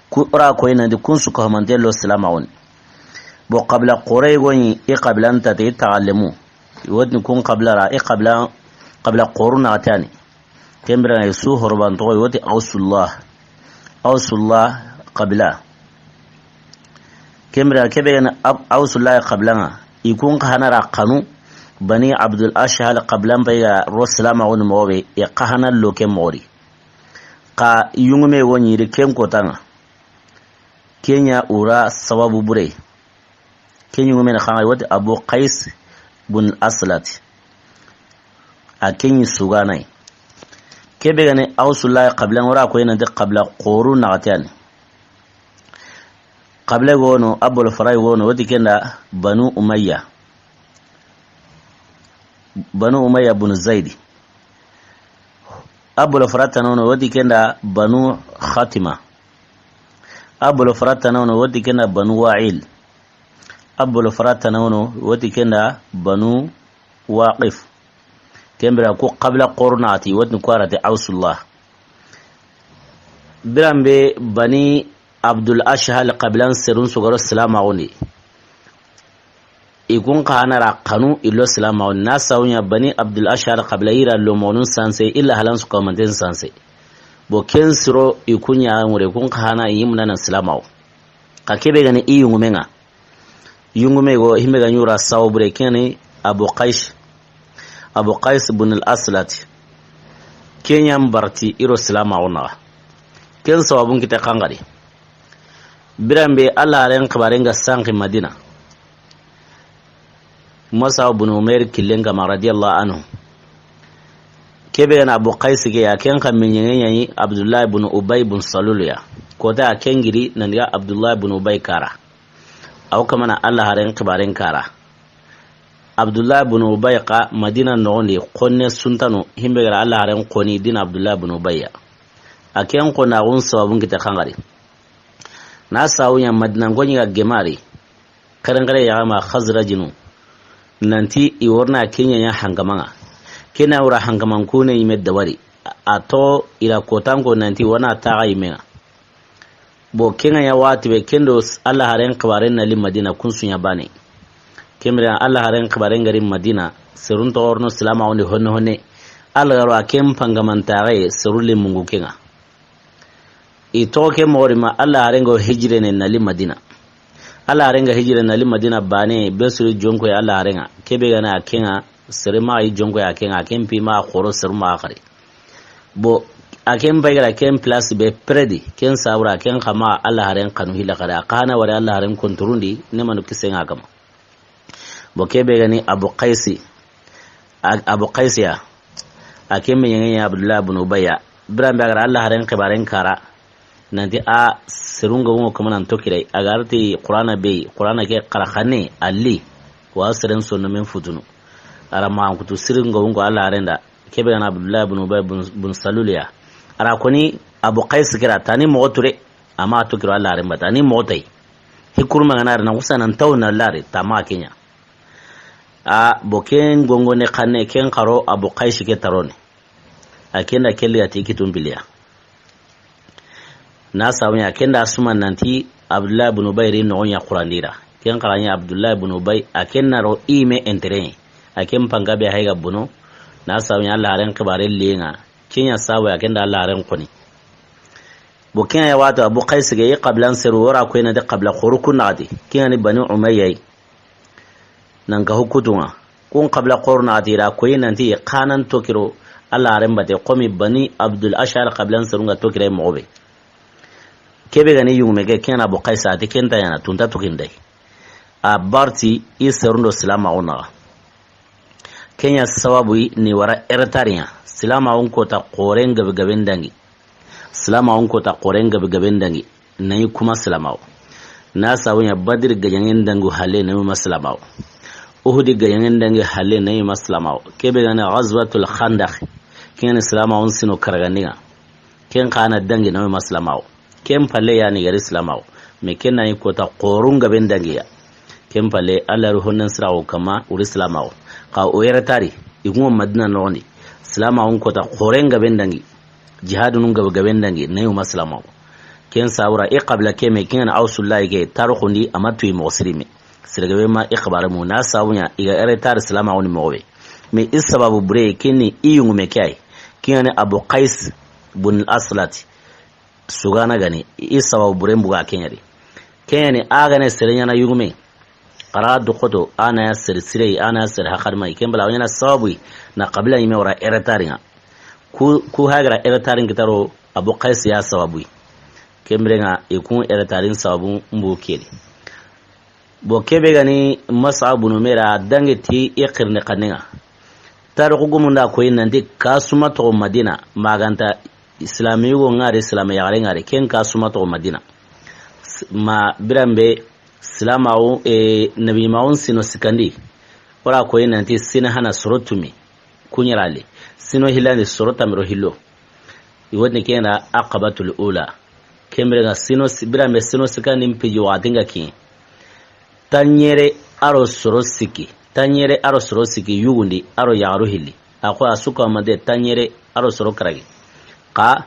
Ku ra koyi nanti kun su kahumante lo silamaxun di. Bo xabila xore go ɲi i xabilan ta te i taxallemu. Wotini kun xabila ra i xabila, xabila xoru na tani. Ken bire su horoban toxo woti Ausullah. Ausullah xabila. Ken bire ke be ga ni Ausullah xabilan ŋa. I kun xa na ra xanu Bani Abdul Ashhal xabilan pay ga ro silamaxun di moxo be, i xa na lo ke moxo di. Xa yungume wo ɲi ri ken kotan ŋa. Ken ɲa wura sababu bure. Ken ɲi ŋumene xanŋa wati Abu Qais bun Aslat. A ken ɲi suganay. Kebe gani Awsullahi xabilan wara ko ina de xabila xoru naxatiyani. Xabila gono, abolo faray gono, wati kenda Banu Umayya. Banu Umayya bun Zaidi. Abolo farata nono, wati kenda Banu Khatima. Abolo farata nono, wati kenda Banu Wa'il. Abolo farata nono, wati kenda Banu Waqif. Kembira ku xabila xoru naxati, wati ku arati Awsullah. Biranbe Bani Abdul Ashhal xabilan serun sugaro silamaxundi. I kun xa na ra xanu i lo silamaxundi. Na sawuɲa Bani Abdul Ashhal xabila ira lo monun sanse, illa halan su kamanten sanse. Bo ken siro i kun ɲa ŋure kun xa na i yimna na silamaxu. Xa kebe gani i yungumenga. Yungume go himbe ga ɲura sawo bure keni Abu Qais. Abu Qais bun al Aslat. Ken ɲa mbarti iro silamaxu naxa. Ken sababun kite xanŋari. Biranbe Alla haren xibaren ga sanki Madina. Mus'ab bun Umair killen kama radiyallahu anhu. Kebe gana Abu Qais ke ya, ken xa me ɲeŋe ɲaɲi Abdullah bun Ubay bun Salul ya. Kota a ken giri nan diga Abdullah bun Ubay kara. Aw kamana Alla haren xibaren kara. Abdullah bun Ubay xa Madina noxondi xonne suntanu himbe gara Alla haren xoni dina Abdullah bun Ubay ya. A ken xona gun sababun kite xanŋari. Na sawuɲa Madina ŋoɲi ga gemari. Xerenxere yaxama Xazrajinu. Nanti i worna ken ɲa ɲa hankamaŋa. Kena wura hankaman kune yime dabari. A to ira kotanko nanti wana taxa yimeŋa. Bo kenga ɲa wati be kendo s-, Alla haren xibaren na li Madina kunsuɲa bane. Kemira Alla haren xibaren gari Madina. Serun toxorno silamaxundi honne honne. Alla garo a ken pangamantaxe seru li mungu kenga. I toxo ke moxori ma Alla harenga hijire ne na li Madina. Alla harenga hijire na li Madina bane be suri jonko ya Alla harenga. Kebe gana a kenga sere ma yi jonko ya kenga, ken pi ma xoro seru ma xari. Bo a ken bay gara ken place be predi, ken sawura ken xama Alla haren xanu hila xara. A xana wari Alla haren konturundi ne manu kisenga kama. Bo kebe gani Abu Qaisi. A-, Abu Qaisi ya. A ken me ɲeŋe ɲa Abdullah bun Ubayya. Biranbe a gara Alla haren xibaren kara. Nanti a serunga wungo kama nan tokirai. A garti Qur'ana be, Qur'ana ke xara xane ali. Wa seren sonno men futunu. Ara ma kutu serunga wungo Alla harenda. Kebe gana Abdullah bun Ubay bun, bun Salul ya. Ara koni Abu Qais kira tani moxo ture. Ama tokiro Alla haren bata. Ani moxo tay. Hikuruma gana arna kusa nan taw na lare tama kenya. A bo ken gongo ne xanne ken xaro Abu Qais ke tarone. A kenda kelli ati kitum biliya. Na sawuɲa kenda suma nanti Abdullah ibn Ubay ri no ɲa Qur'an dira. Ken xaranya Abdullah ibn Ubay a ken na ro ime entere. A ken panga be hayga bono. Na sawuɲa Alla haren xibare lenga. Kenya sawa a kenda Alla haren xoni. Bo kenya ya wato Abu Qais ge i xabilan seru wora ko ina de xabila xoru kunati. Kenya ni Bani Umayya. Nan ka hukutunga. Kun xabila xoru naxati ra koyi nanti xanan tokiro Alla haren bate komi Bani Abdul Ashhal xabilan serunga tokire moxo be. Kebe gani yungume ke kena Abu Qaisa ati kenta yana tunta tukindai. A barti i serundo silamaxu naxa. Kenya sababu ni wara eretariya. Silamaxun kota xoren gabe gaben dangi. Silamaxun kota xoren gabe gaben dangi. Nayi kuma silamaxu. Na sabunya Badri gajangen dangu halle nayi ma silamaxu. Uhudi gajangen dangu halle nayi ma silamaxu. Kebe gana Ghazwatul Khandaq. Kenya silamaxun sino karagandinga. Ken xana dangi nayi ma silamaxu. Ken palle yani gari silamaxu. Me ken nayi kota xorun gaben dangiya. Ken palle Alla ru honnan siraxu kama uri silamaxu. Xa o yere tari, igungo Madina noxondi. Silamaxun kota xoren gaben dangi. Jihadunun gabe gaben dangi, nayi ma silamaxu. Ken sawura, i xabila keme, ken gana Awsullahi ke, taruxundi, ama tuyi moxo sirime. Sere gabe ma i xibare mu, na sabunya, i ga yere tari silamaxu ni moxo be. Me i sababu bure, ken ni i yungume ke ay. Ken gana Abu Qais bun al-Aslati. Sugana gani, i sababu buren buga kenyari. Kenyani a gane sere ɲana yugume. Xara du xoto, a na ya sere sirei, a na ya sere hakarmai. Ken bala, a ɲana sababu yi, na xabila ɲime wara eretaringa. Ku, ku hagara eretarin kitaro, Abu Qais ya sababu yi. Ken biren ŋa, i kun eretarin sababu mbu keri. Bo kebe gani Mus'ab bun Umair a dangi ti i xirindi xannen ŋa. Tarixu gumun da koyi nanti kasuma toxo Madina, ma ga nta silaame yugo ŋa ri, silaame yaxare ŋa ri, ken kasuma toxo Madina. S-, ma biran be silaamaxu, e, nabimaxun sino sikkandi. Wora koyi nanti sine hana soro tumi. Kuɲerali. Sino hillandi soro tanmi do hillo. I wotini ken da Aqabatul Ula. Ken biren ŋa sino si-, biran be sino sikkandi mpiji waxati ŋa kin. Tanɲere a do soro sikki. Tanɲere a do soro sikki yugundi a do yaxaru hilli. A xo a su kawamante tanɲere a do soro karagi. Xa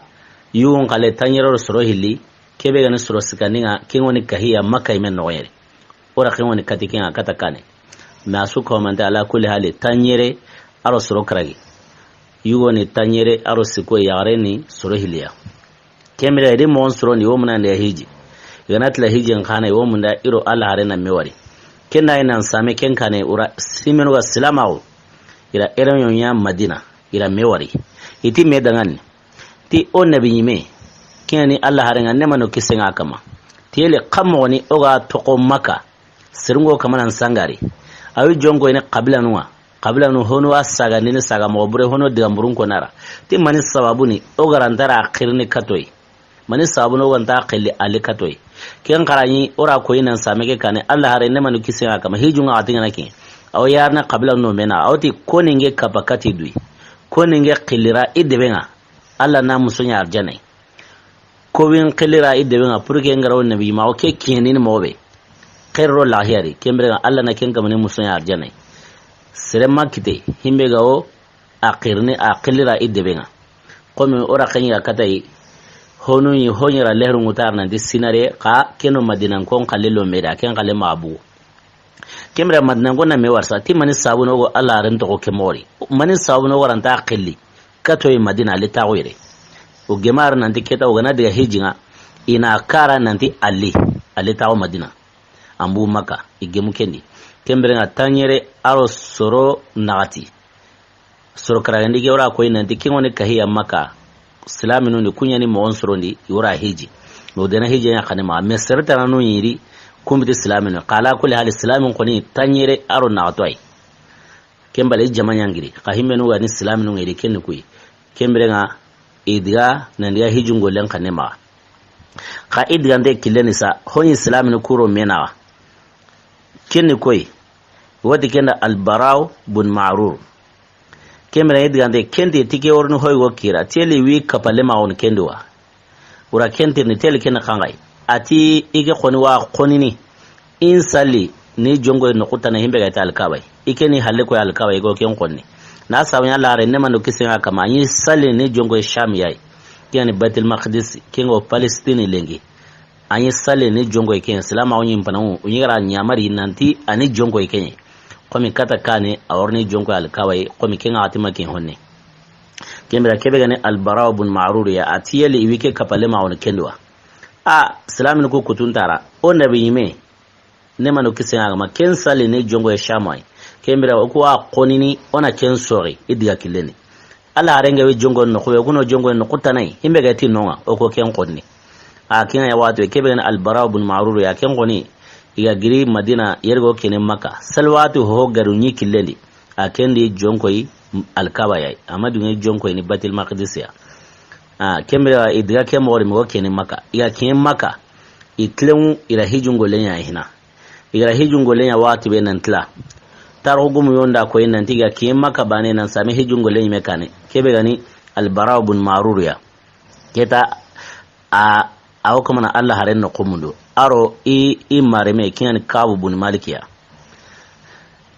yugun xale tanɲere a do soro hilli. Kebe gani soro sikkandi ŋa, ken ŋoni kahiya Makka i men noxo yere. Wora ken ŋoni kati ken ŋa kata kane. Mais a su kawamante ala kulli hali tanɲere a do soro karagi. Yugo ni tanɲere a do sikko, yaxare ni soro hilliya. Ken biren i di moxon sorondi, i wo munandi ya hiji. I ga na tila hijin xana, i wo munda i do Alla haren na me wari. Ken da i nan same ken kane, wora simenu ga silaamaxu. I ra ereɲo ɲa Madina, i ra me wari. I ti me dangani. Ti o nabi ɲime, ken ni Alla haren ŋa, neema do kisiye ŋa a kanma. Ti yeli xa moxo ni o ga toxo Makka. Seren ŋo kamana n sangari. A wi jonko i ni xabilanun ŋa. Xabilanu hono a sagandini saga moxo bure, hono digan burun ko nara. Ti mani sababu ni o ga ra nta ra xirini katoyi. Mani sababu ni o ga nta xilli ali katoyi. Ken xaraɲi wora koyi nan same ke kane, Alla haren neema do kisiye ŋa a kanma, hijun ŋa a ti ŋa na ke. A wo yarna xabilanu no me na, a wo ti koni ŋe kapa kati duyi. Koni ŋe xilli ra i debe ŋa. Alla na muso ɲa arjanna yi. Ko win xilli ra i debe ŋa pour que n ga ra wo nabi ma o ke kiɲeni ni moxo be. Xeero laxiyari, ken biren ŋa Alla na ken kamani muso ɲa arjanna yi. Sere ma kite, himbe ga wo a xirini, a xilli ra i debe ŋa. Komi wora ken ɲi ga katayi, honu ɲi ho ɲi ra leherun ŋutar nanti sinare, xa ken do Madina n kon xalle lo me da, ken xalle ma bugu. Ken biren Madina n kon na me warsa, ti mani sababu no o ga Alla haren toxo ke moxo ri. Mani sababu no o ga ra nta xilli. Katoyi Madina, ali taxu yere. O gemar nanti keta o ga na diga hijin ŋa, i na kara nanti ali, ali taxu Madina. An bu Makka, i gemu ken di. Ken biren ŋa tanɲere a do soro naxati. Soro karagandi ke wora koyi nanti ken ŋoni kahiya Makka. Silaaminu ni kuɲani moxon sorondi, i wora hiji. O dena hiji ɲa xane ma. Mais sere tananu ɲi ri, kumbiti silaaminu. Xa ala kulli hali silaamin xoni tanɲere a do naxatoyi. Ken bale jama ɲangiri. Xa himmenu ga ni silaaminu ŋa i di ken ni kuyi. Ken biren ŋa i diga nan diga hijun gollen xane maxa. Xa i digante killen ni sa, ho ɲi silaaminu kuro me naxa. Ken ni koyi, woti ken da Albaraw bun Marur. Ken biren i digante ken ti ti ke wori ni hoy go kira, teli wi kapale ma on ken di wa. Wora ken tirni teli ken xanŋay. A ti i ke xoni wa xonini. In salli ni jonko no xutana himbe ga ta Alkaba yi. I ke ni halle ko Alkaba yi ko ken xonni. Na sabu ɲa Alla haren neema do kisiye ŋa a kanma, a ɲi salli ni jonko Sham ya yi. Ken ni Baitul Maqdis, ken ŋo Palestine lenki. A ɲi salli ni jonko ken, silaamaxu ɲi n pana ŋu, o ɲi ga ra ɲamari nanti a ni jonko ken ɲi. Komi kata kane, a wori ni jonko Alkaba yi, komi ken ŋa a ti ma ken honne. Ken biren kebe ga ni Albaraw bun Marur ya, a ti yeli i wi ke kapale ma o ni ken di wa. A, silaaminu ku kutun tara, o nabi ɲime, neema do kisiye ŋa a kanma, ken salli ni jonko Sham ya yi. Ken biren o ku wa xonini, o na ken sori, i diga killen ni. Alla haren ga wi jonko no xo, o ku no jonko no xutana yi, himbe ga ti no ŋa, o ko ken xonni. A ken ŋa ya waxati, kebe ga ni Albaraw bun Marur ya ken xoni, i ga giri Madina, yere go kene Makka. Salwatu ho garu ɲi killen di. A ken di jonkoyi Alkaba ya yi. A ma dunŋe jonkoyi ni Baitul Maqdis ya. A, ken biren i diga ke moxo ri moxo kene Makka. I ga ken Makka. I tilenŋu i ra hijun gollen ɲa hina. I ga ra hijun gollen ɲa waxati be nan tila. Tarixu gumu yonda koyi nanti i ga ken Makka bane nan same hijun gollen ɲi me kane. Kebe ga ni Albaraw bun Marur ya. Keta a, a wo kamana Alla haren no xumundu. A ro i, i mareme kiɲani Kabu bun Malikiya.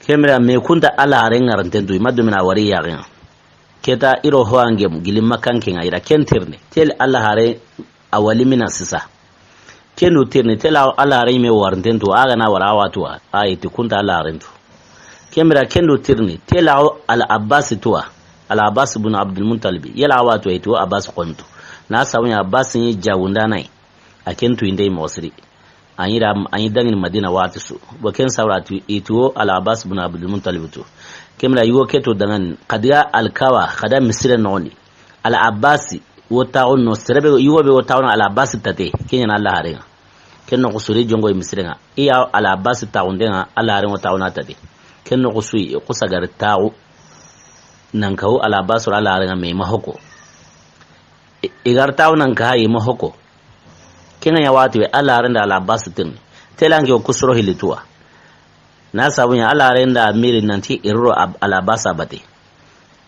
Ken biren me kunta Alla haren ŋarantentu, i ma dumina wari yaxen ŋa. Keta i ro ho angem gili Makkan ken ŋa i ra ken tirni. Teli Alla haren a wali mina sisa. Ken do tirni, tela Alla haren me warintentu, a ga na wara a watu wa, a yi ti kunta Alla harentu. Ken biren ken do tirni, tela Al Abbas tuwa, Al Abbas bun Abdul Muttalib, yela a watu wa, i ti wo Abbas xontu. Na sabu ɲa Abbas ni jawunda na yi, a ken tu inde moxo siri. A ɲi ra, a ɲi dangini Madina waxati su. Bo ken sawra tu, i ti wo Al Abbas bun Abdul Muttalib tu. Ken biren yugo ke to dangani, xa diga Alkaba, xa da misire noxon di. Al Abbas, wo taxu no, sere be, yugo be wo taxu no Al Abbas tate, ken ɲa na Alla haaren ŋa. Ken noxo su ri jonko yi misiren ŋa. I ya Al Abbas taxunden ŋa, Alla haaren wo taxu na tate. Ken noxo su yi, xusa gari taxu. Nan kahu Al Abbas ro Alla haaren ŋa me i ma hoko. I, i gar taxu nan kaha i ma hoko. Ken ŋa ɲa waxati be Alla haaren da Al Abbas tirindi. Telanke wo kusuro hili tuwa. Na sabu ɲa Alla haaren da miri nanti i ro Ab-, Al Abbas a bate.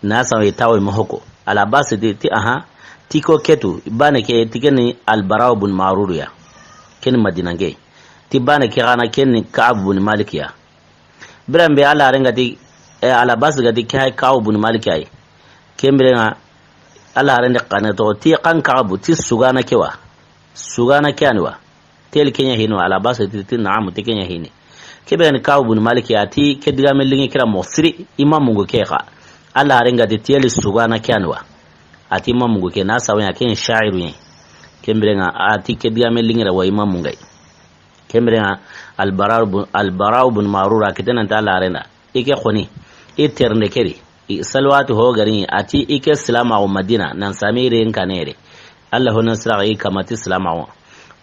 Na sabu i tawo i ma hoko. Al Abbas ti, ti aha, ti ko ketu, bane ke, ti ken ni Al Bara bun Marur ya. Ken ni Madina ke. Ti bane ke xa na ken ni Ka'b bun Malik ya. Biran be Alla haaren ga ti, eh, Al Abbas ga ti ke hay Ka'b bun Malik ay. Ken biren ŋa Alla haaren de xane to, ti xa n Ka'b, ti sugana ke wa. Sugana ke yani wa. Tel ken ɲa hini wa, Al Abbas ti, ti na'am, ti ken ɲa hini. Ke be ni Ka'b bun Malik ya ti ke digame linŋi kira moxo siri, i ma mungu ke xa. Alla haaren ga ti tel sugana ke yani wa. A ti i ma mungu ke, na sabu ɲa ken sha'iru ɲa. Ken biren ŋa a ti ke digame linŋi ra wa i ma mungu ay. Ken biren ŋa Al Bara bun, Al Bara bun Marur a kite nan ti Alla haaren da. I ke xoni, i terinde ke di. I salawatu ho gari, a ti i ke silaamaxu Madina, nan sami ren kanere. Alla ho nan siraxa i kama ti silaamaxu.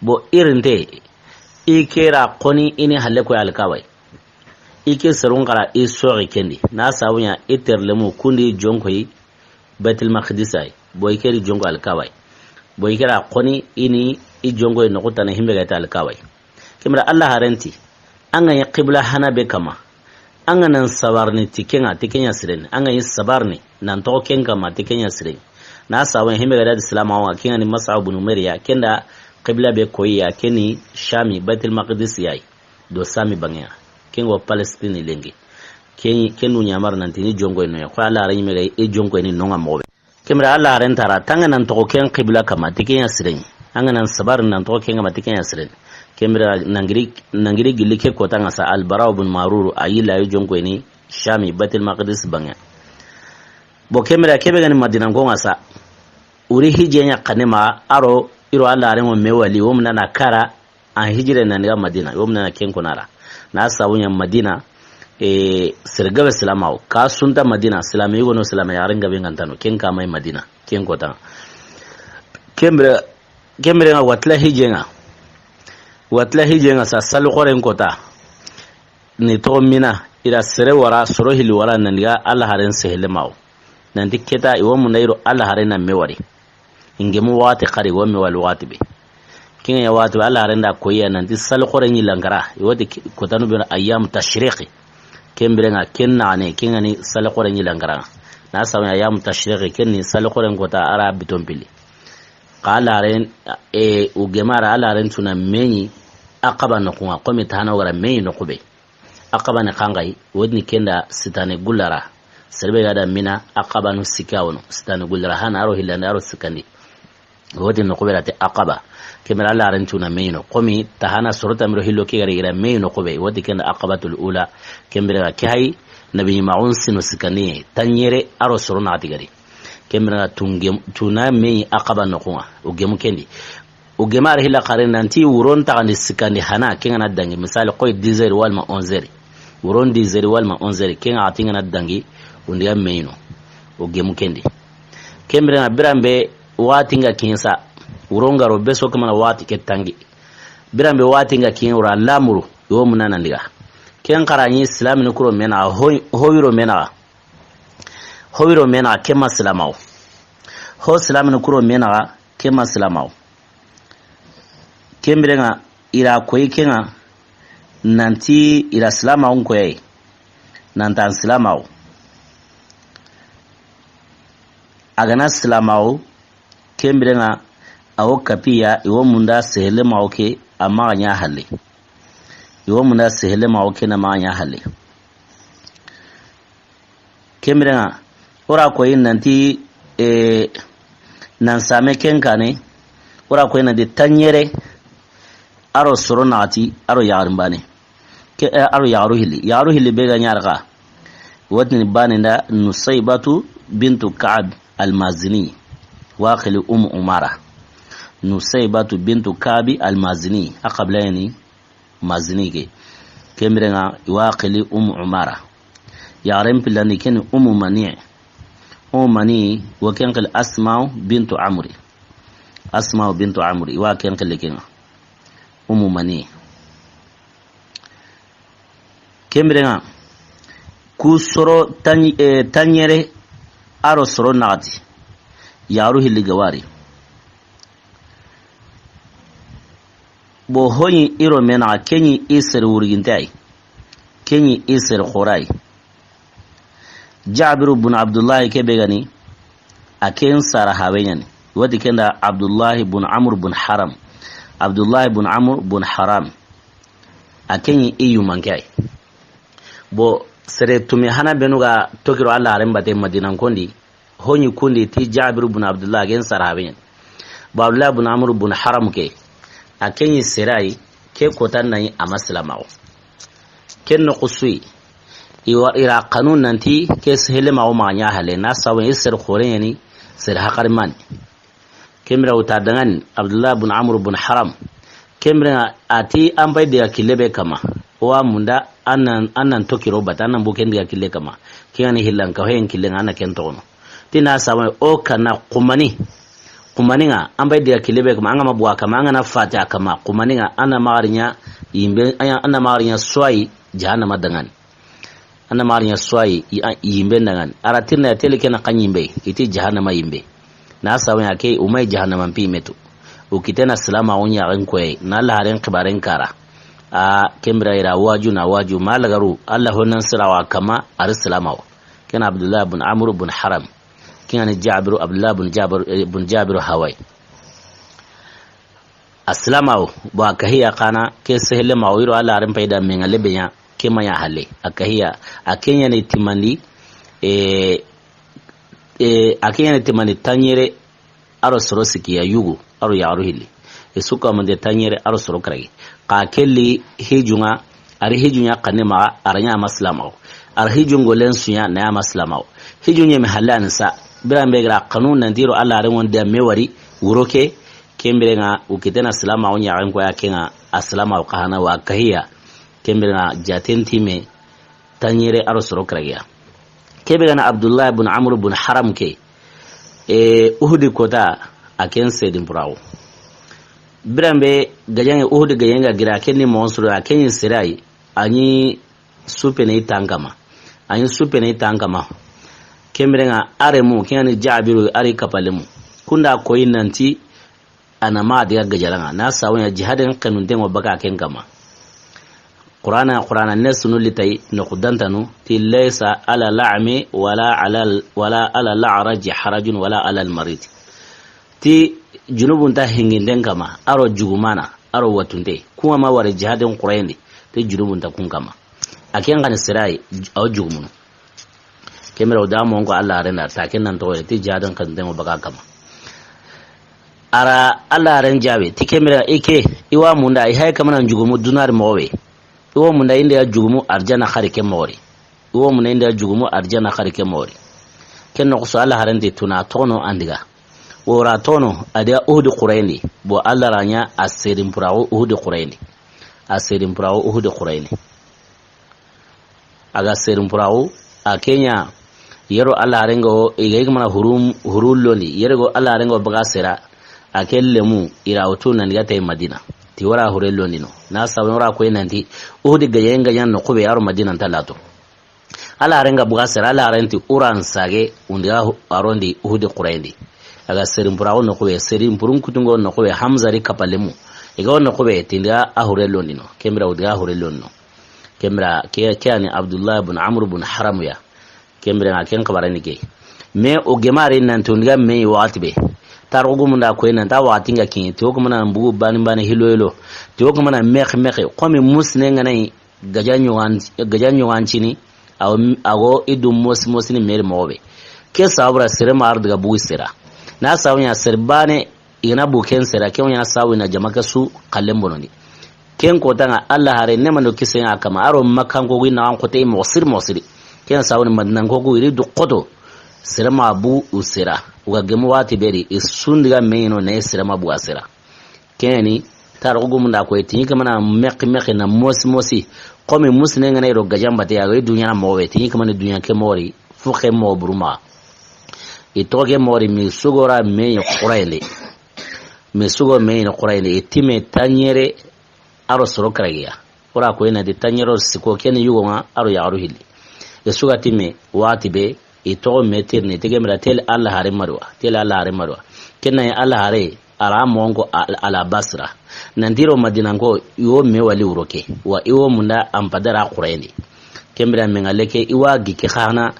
Bo i rinte, i ke ra xoni i ni halle koy Alkaaba yi. I ke serun xara i soxi ken di. Na sabu ɲa i terlemu kundi jonko yi Baitul Maqdis ay. Bo i ke ri jonko Alkaaba yi. Bo i ke ra xoni i ni i jonko yi noxu tana himbe ga ta Alkaaba yi. Ken biren Alla haaren ti, an ga ɲi qibla hana be kama. An ga nan sabarini ti ken ŋa, ti ken ɲa siren ni. An ga ɲi sabarini nan toxo ken kama, ti ken ɲa siren ni. Na sabu ɲa himbe ga da silaamaxu ŋa, ken ŋa ni Mus'ab bun Umayr ya, ken da qibla be koyi ya, ken ni Shami, Baitul Maqdis ya yi. Do Shami banŋe ya. Ken ŋa wo Palestine lenki. Ken, ken du ɲamar nanti ni jonko yi no ya. Ko Alla haaren ɲi me ga i jonko yi ni no ŋa moxo be. Ken biren Alla haaren tara, tanga nan toxo ken qibla kama, ti ken ɲa siren ni. An ga nan sabar nan toxo ken kama, ti ken ɲa siren ni. Ken biren nangiri, nangiri gilli ke kota ŋa sa, Al Bara bun Marur, a yilla yo jonko yi ni Shami, Baitul Maqdis banŋe. Bo ken biren ke be ga ni Madina ko ŋa sa. Wuri hijje ɲa xanne ma, a ro, i ro Alla haaren ŋo me wali, wo muna na kara, An hijire nan diga Madina, yo muna na ken kona ra. Na sabu ɲa Madina, e, sere gabe silaamaxu. Ka sunta Madina, silaame yugo no silaame yaxare gabe ŋa nta no, ken kama yi Madina, ken kota. Ken biren, ken biren ŋa watla hijje ŋa. Watla hijje ŋa sa salu xoren kota. Ni toxo Mina, i da sere wara, soro hili wara nan diga Alla haaren sehelemaxu. Nanti keta, i wo munda i ro Alla haaren na me wari. I gemu waxati xari, i wo me wali waxati be. Ken ŋa ya waxati be, Alla haaren da koyi ya nanti salu xoren ɲi lankara. I wo ti ki-, kotanu be ayyam tashriqi. Ken biren ŋa ken na ne, ken ŋa ni salu xoren ɲi lankara. Na sabu ɲa ayyam tashriqi, ken ni salu xoren kota a ra biton pili. Xa Alla haaren, e, u gemara Alla haaren tuna me ɲi Aqaba noxu ŋa, komi tana wara me ɲi noxu be. Aqaba ni xanxayi, wodini kenda sitane gullara. Serbe ga da Mina, Aqaba nu sikka wono. Sitane gullara hana aro hillande aro sikkandi. Wodini noxu be ra ti Aqaba. Ken biren Alla haaren tuna me ɲi no. Komi tahana soro tanmi do hillo ke gari i ra me ɲi noxu be. Wodini kenda Aqabatul ula. Ken biren ke hay, nabi ɲi maxun sino sikkandi. Tanɲere aro soro naxati gari. Ken biren tungem-, tuna me ɲi Aqaba noxu ŋa. O gemu kendi. O gemar hilla xare nanti wuron taxandi sikkandi hana, ken ŋa na dangi. Misali, koy dix heures walma onze heures. Wuron dix heures walma onze heures, ken ŋa a ti ŋa na dangi, o ndi ga me ɲi no. O gemu kendi. Ken biren ŋa biran be waxati ŋa ken sa, wuron garo be so kamana waxati ke tangi. Biran be waxati ŋa ken wura lamuru, yo muna nan diga. Ken xara ɲi silaamini kuro me naxa, ho, ho wiro me naxa. Ho wiro me naxa, ken ma silaamaxu. Ho silaamini kuro me naxa, ken ma silaamaxu. Ken biren ŋa, i ra koyi ken ŋa, nanti i ra silaamaxun koyi, nanti an silaamaxu. A ga na silaamaxu, ken biren ŋa, a wo kapiya, i wo munda sehelemaxu ke, a maxa ɲa halle. I wo munda sehelemaxu ke na maxa ɲa halle. Ken biren ŋa, o ra koyi nanti, e, nan same ken kane, o ra koyi nanti tanɲere, aro soro naxati, aro yaxarin bane. Ke, e, aro yaxaru hilli. Yaxaru hilli be ga ɲa ra xa. Wotini bane nda Nusaybatu bintu Ka'b al-Mazini. Wa xili Umu Umara. Nusaybatu bintu Ka'bi al-Mazini. A xabila yani Mazini ke. Ken biren ŋa, i wa xili Umu Umara. Yaxaren pillandi ken ni Umu Mani. Umu Mani, wa ken xili Asma'u bintu Amri. Asma'u bintu Amr, i wa ken xilli ken ŋa. Ummu Mani. Ken biren ŋa, ku soro taɲ-, eh, taɲere, a ro soro naxati. Yaxaru hilli ga wari. Bo hoɲi i ro me naxa, ken ɲi i sere wuruginte yi. Ken ɲi i sere xoore yi. Jabiru bun Abdullahi ke be ga ni, a ken sara hawe ɲa ni. Wati ken da Abdullahi bun Amr bun Haram. Abdullahi bun Amr bun Haram. A ken ɲi i yumanke yi. Bo sere tumi hana benu ga toxi ro Alla haren bate Madina kondi. Hoɲi kundi ti Jabiru bun Abdullah, a ken sara hawe ɲa ni. Bo Abdullah bun Amr bun Haram ke, a ken ɲi sere yi, ke kotan na ɲi a ma silamaxu. Ken noxu su yi, i wa, i ra xanu nanti ke sehele maxu maxa ɲa hale, na sabu i sere xoore ɲa ni, sere haqari ma ni. Ken bire wuta dangani Abdullah bun Amr bun Haram. Ken bire a ti an pay diga kille be kama. O wa munda an nan, an nan toxi ro bata, an nan buken diga kille kama. Ken ŋa ni hillan ka hoyen kille ŋa, an na ken toxono. Ti na sabu o kana xumani. Xumani ŋa, an pay diga kille be kama, an ga ma buwa kama, an ga na fati a kama. Xumani ŋa, an na maxa ri ɲa yimbe, an na maxa ri ɲa soyi jahannama dangani. An na maxa ri ɲa soyi, i, a, yimbe dangani. A ra tirna ya tele ken na xa yimbe, i ti jahannama yimbe. Na sabu ya ke, o ma yi jahannama mpi metu. O kite na silamaxu ɲaxen koyi, na Alla haren xibaren kara. A, ken bire i ra waju na waju, ma lagaru, Alla honan sira wa kama, a ri silamaxu. Ken Abdullah bun Amr bun Haram. Ken ŋa ni Jabiru, Abdullah bun Jabir, eh, bun Jabiru hawe yi. A silamaxu, bo a kahiya xana, ke sehele maxu, i ro Alla haren pay da me ŋa lebe ɲa, ke ma ɲa hale. A kahiya, a ken ɲa ni timandi, e, e, a ken ɲa ni timandi taɲere, a ro soro sikiya yugu, a ro yaxaru hilli. I su ka mande taɲere, a ro soro karagi. Xa kelli hijun ŋa, a ri hijun ɲa xanne maxa, a ra ɲa a ma silamaxu. A ri hijun gollen su ɲa, na a ma silamaxu. Hijun ɲeme halle a ni sa. Biran be ga ra xanu nanti i ro Alla haren ŋa nda me wari, wuro ke, ken bire ŋa, o kite na silamaxu ɲaxen koyi a ken ŋa, a silamaxu xa hana wa kahiya. Ken bire ŋa jaten time, taɲere a ro soro karagiya. Ke be ga na Abdullah bun Amr bun Haram ke, e, Uhudi kota, a ken sedin puraxu. Biran be gajaŋe Uhudi gajaŋe ga gira, a ken ni moxon soro, a ken ɲi sere yi, a ɲi supene i tan kama. A ɲi supene i tan kama. Ken bire ŋa a remu, ken ŋa ni Jabiru, a ri kapalemu. Kunda koyi nanti, a na ma diga gajalan ŋa. Na sabu ya jihadin xenunten ŋo baka ken kama. Qur'ana, Qur'ana ne sunu litay no kudantanu ti laysa ala la'mi wala ala, wala ala la'raji harajun wala ala al-marid. Ti junubun ta hinginden kama, a ro jugumana, a ro watunte. Kuma ma wari jihadin Qur'an di, ti junubun ta kun kama. A ken xa ni sere yi, a wo jugumunu. Ken bire o da mo ko Alla haren da ta ken nan toxo ti jihadin xenunten ŋo baka kama. A ra Alla haren jaabi ti ken bire i ke, i wa munda, i hay kamana jugumu dunari moxo be. I wo munda i nda ya jugumu arjana xari ke moxo ri. I wo munda i nda ya jugumu arjana xari ke moxo ri. Ken noxo su Alla haren ti tuna toxono an diga. O ra toxono a diga Uhudi xurayindi. Bo Alla ra ɲa a sedin puraxu Uhudi xurayindi. A sedin puraxu Uhudi xurayindi. A ga serin puraxu, a ke ɲa, yero Alla haren ga wo, i ga i ga mana huru, huru londi, yero go Alla haren ga wo baga sera, a ke lemu, i ra wutu nan diga tay Madina. Ti wara hure londi no. Na sabu wara koy nanti, Uhudi gajaŋe gajaŋe no kube a ro Madina nta lato. Alla haren ga baga sera, Alla haren ti uran sage, undi ga hu-, a rondi Uhudi xurayindi. A ga serin puraxu no kube, serin purun kutungo no kube, Hamza ri kapalemu. I ga wo no kube, ti ndi ga a hure londi no. Ken bire undi ga a hure londi no. Ken bire ke, ke ani Abdullah bun Amr bun Haram ya. Ken bire ŋa ken xabarani ke. Mais o gemare nan to ndiga me waxati be. Tarxu gumun da koy nan ta waxati ŋa kin. Ti o kuma na mbugu bani bani hilo hilo. Ti o kuma na mex mex. Komi musne ŋa nay gaja ɲogan, gaja ɲogan cini. Awo, awo i du mosi mosi ni meri moxo be. Ke sabura sere ma ar daga bugu sera. Na sabu ɲa sere bane i ga na bu ken sera, ken ɲa na sabu na jama ke su xallen bonondi. Ken kota ŋa Alla hare ne mando kise ŋa kama, a ro Makkanko gui na an kote moxo siri moxo siri. Ken sabu ni Madinanko gui ri du koto. Sere ma bu u sera. U ga gemu wati beri, i su ndiga me ɲi no ne sere ma bu a sera. Ken ni, tarxu gumun da koy, ti ɲi ke mana mexi mexi na mosi mosi. Komi musine ŋa na i ro gajan bate ya, i duɲa na moxo be, ti ɲi ke mana duɲa ke moxo ri, fu xe moxo buru maxa. I toxo ke moxo ri mi sugora me ɲi xurayende. Me sugo me yi ni Qurayni, i ti me taɲere a ro soro karagiya. Wora ko i na ti taɲero siko ken ni yugo ŋa a ro yaxaru hilli. I suga ti me waxati be, i toxo me tirni, ti ke mira tel Alla hare maduwa, tel Alla hare maduwa. Ken na yi Alla hare, a ra moxon ko Al-, Alabasi ra. Nanti ro Madinanko, i wo me wali wuro ke. Wa i wo munda an padara Qurayni. Ke mira me ŋa leke, i wa gi ke xana,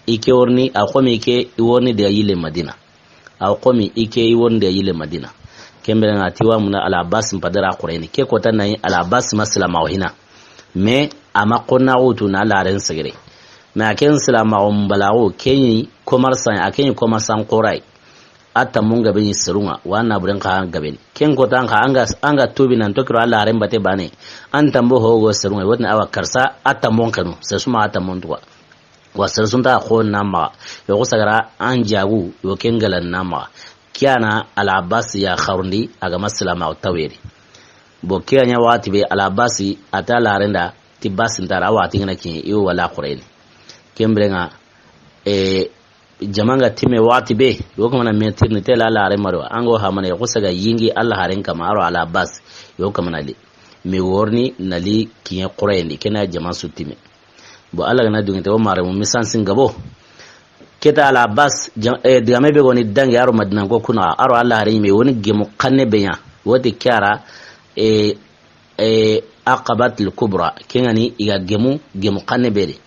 i ke worni, a xomi i ke, i worni de yille Madina. Aw komi i ke i wonde yile Madina. Kembere na tiwa muna Alabas mpadara Qurayni. Ke kota na yi Alabas ma silamaxu hina. Mais a ma xonna wutu na laren segere. Mais a ken silamaxu mbalaxu, ke yi commerçant, a ke yi commerçant xoray. A tammun gabe ni serun ŋa, wa na buren xa gabe ni. Ken kota xa anga, anga tubi nan tokiro a laren bate bane. An tambo hogo serun ŋa, wotni awa karsa, a tammun kanu, se suma a tammun tuwa. Wa sere su nta xo na maxa. Yo xo sagara an jagu, yo ken galan na maxa. Kiyana Alabas ya xarundi, a ga ma silamaxu taweri. Bo kiyanya waxati be Alabas a ta larenda, ti basi ntara, a waxati ngana kiɲe, i wo wala Qurayni. Kembere ŋa, e, jamanga time waxati be, yo kamana metirni tela lare maro, ango hamana yo xo saga yingi Alla haren kama, aro Alabas, yo kamana li. Mi worni na li kiɲe Qurayni, kena jaman su time. Bon, Alla gana dunginte, o mare mu misan sin gabo. Keta Alabas, jam-, eh, digame be goni dangi aro Madina ko kuna, aro Alla hari me woni gemu kanne be ɲa. Woti kiara, eh, eh, Aqabatul Kubra. Kengani iga gemu, gemu kanne be de.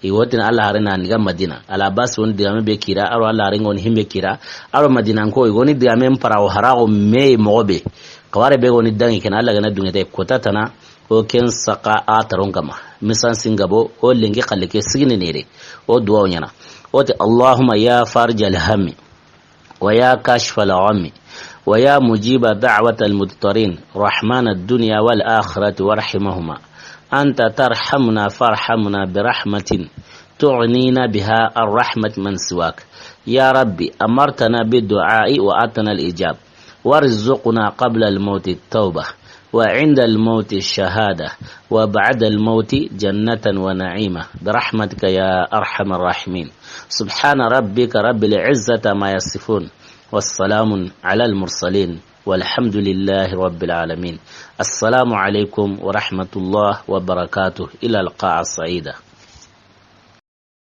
I woti na Alla hari na niga Madina. Alabas woni digame be kira, aro Alla hari ngoni himbe kira. Aro Madina ko, i goni digame mpara o harago me mogo be. Kaware be goni dangi kena Alla gana dunginte, kota tana, O ken saka a taron kama. Misan singabo, o lengi xalle ke sigini nere. O duwa o ɲana. O ti, اللهم يا فارج الهم، ويا كاشف الغم، ويا مجيب دعوة المضطرين، رحمن الدنيا والآخرة ورحيمهما، أنت ترحمنا فارحمنا برحمة تغنينا بها عن رحمة من سواك. يا ربي، أمرتنا بالدعاء وآتنا الإجابة. وارزقنا قبل الموت التوبة، وعند الموت الشهادة، وبعد الموت جنة ونعيما، برحمتك يا أرحم الراحمين. سبحان ربك رب العزة عما يصفون، والسلام على المرسلين، والحمد لله رب العالمين. السلام عليكم ورحمة الله وبركاته. إلى لقاء سعيدة.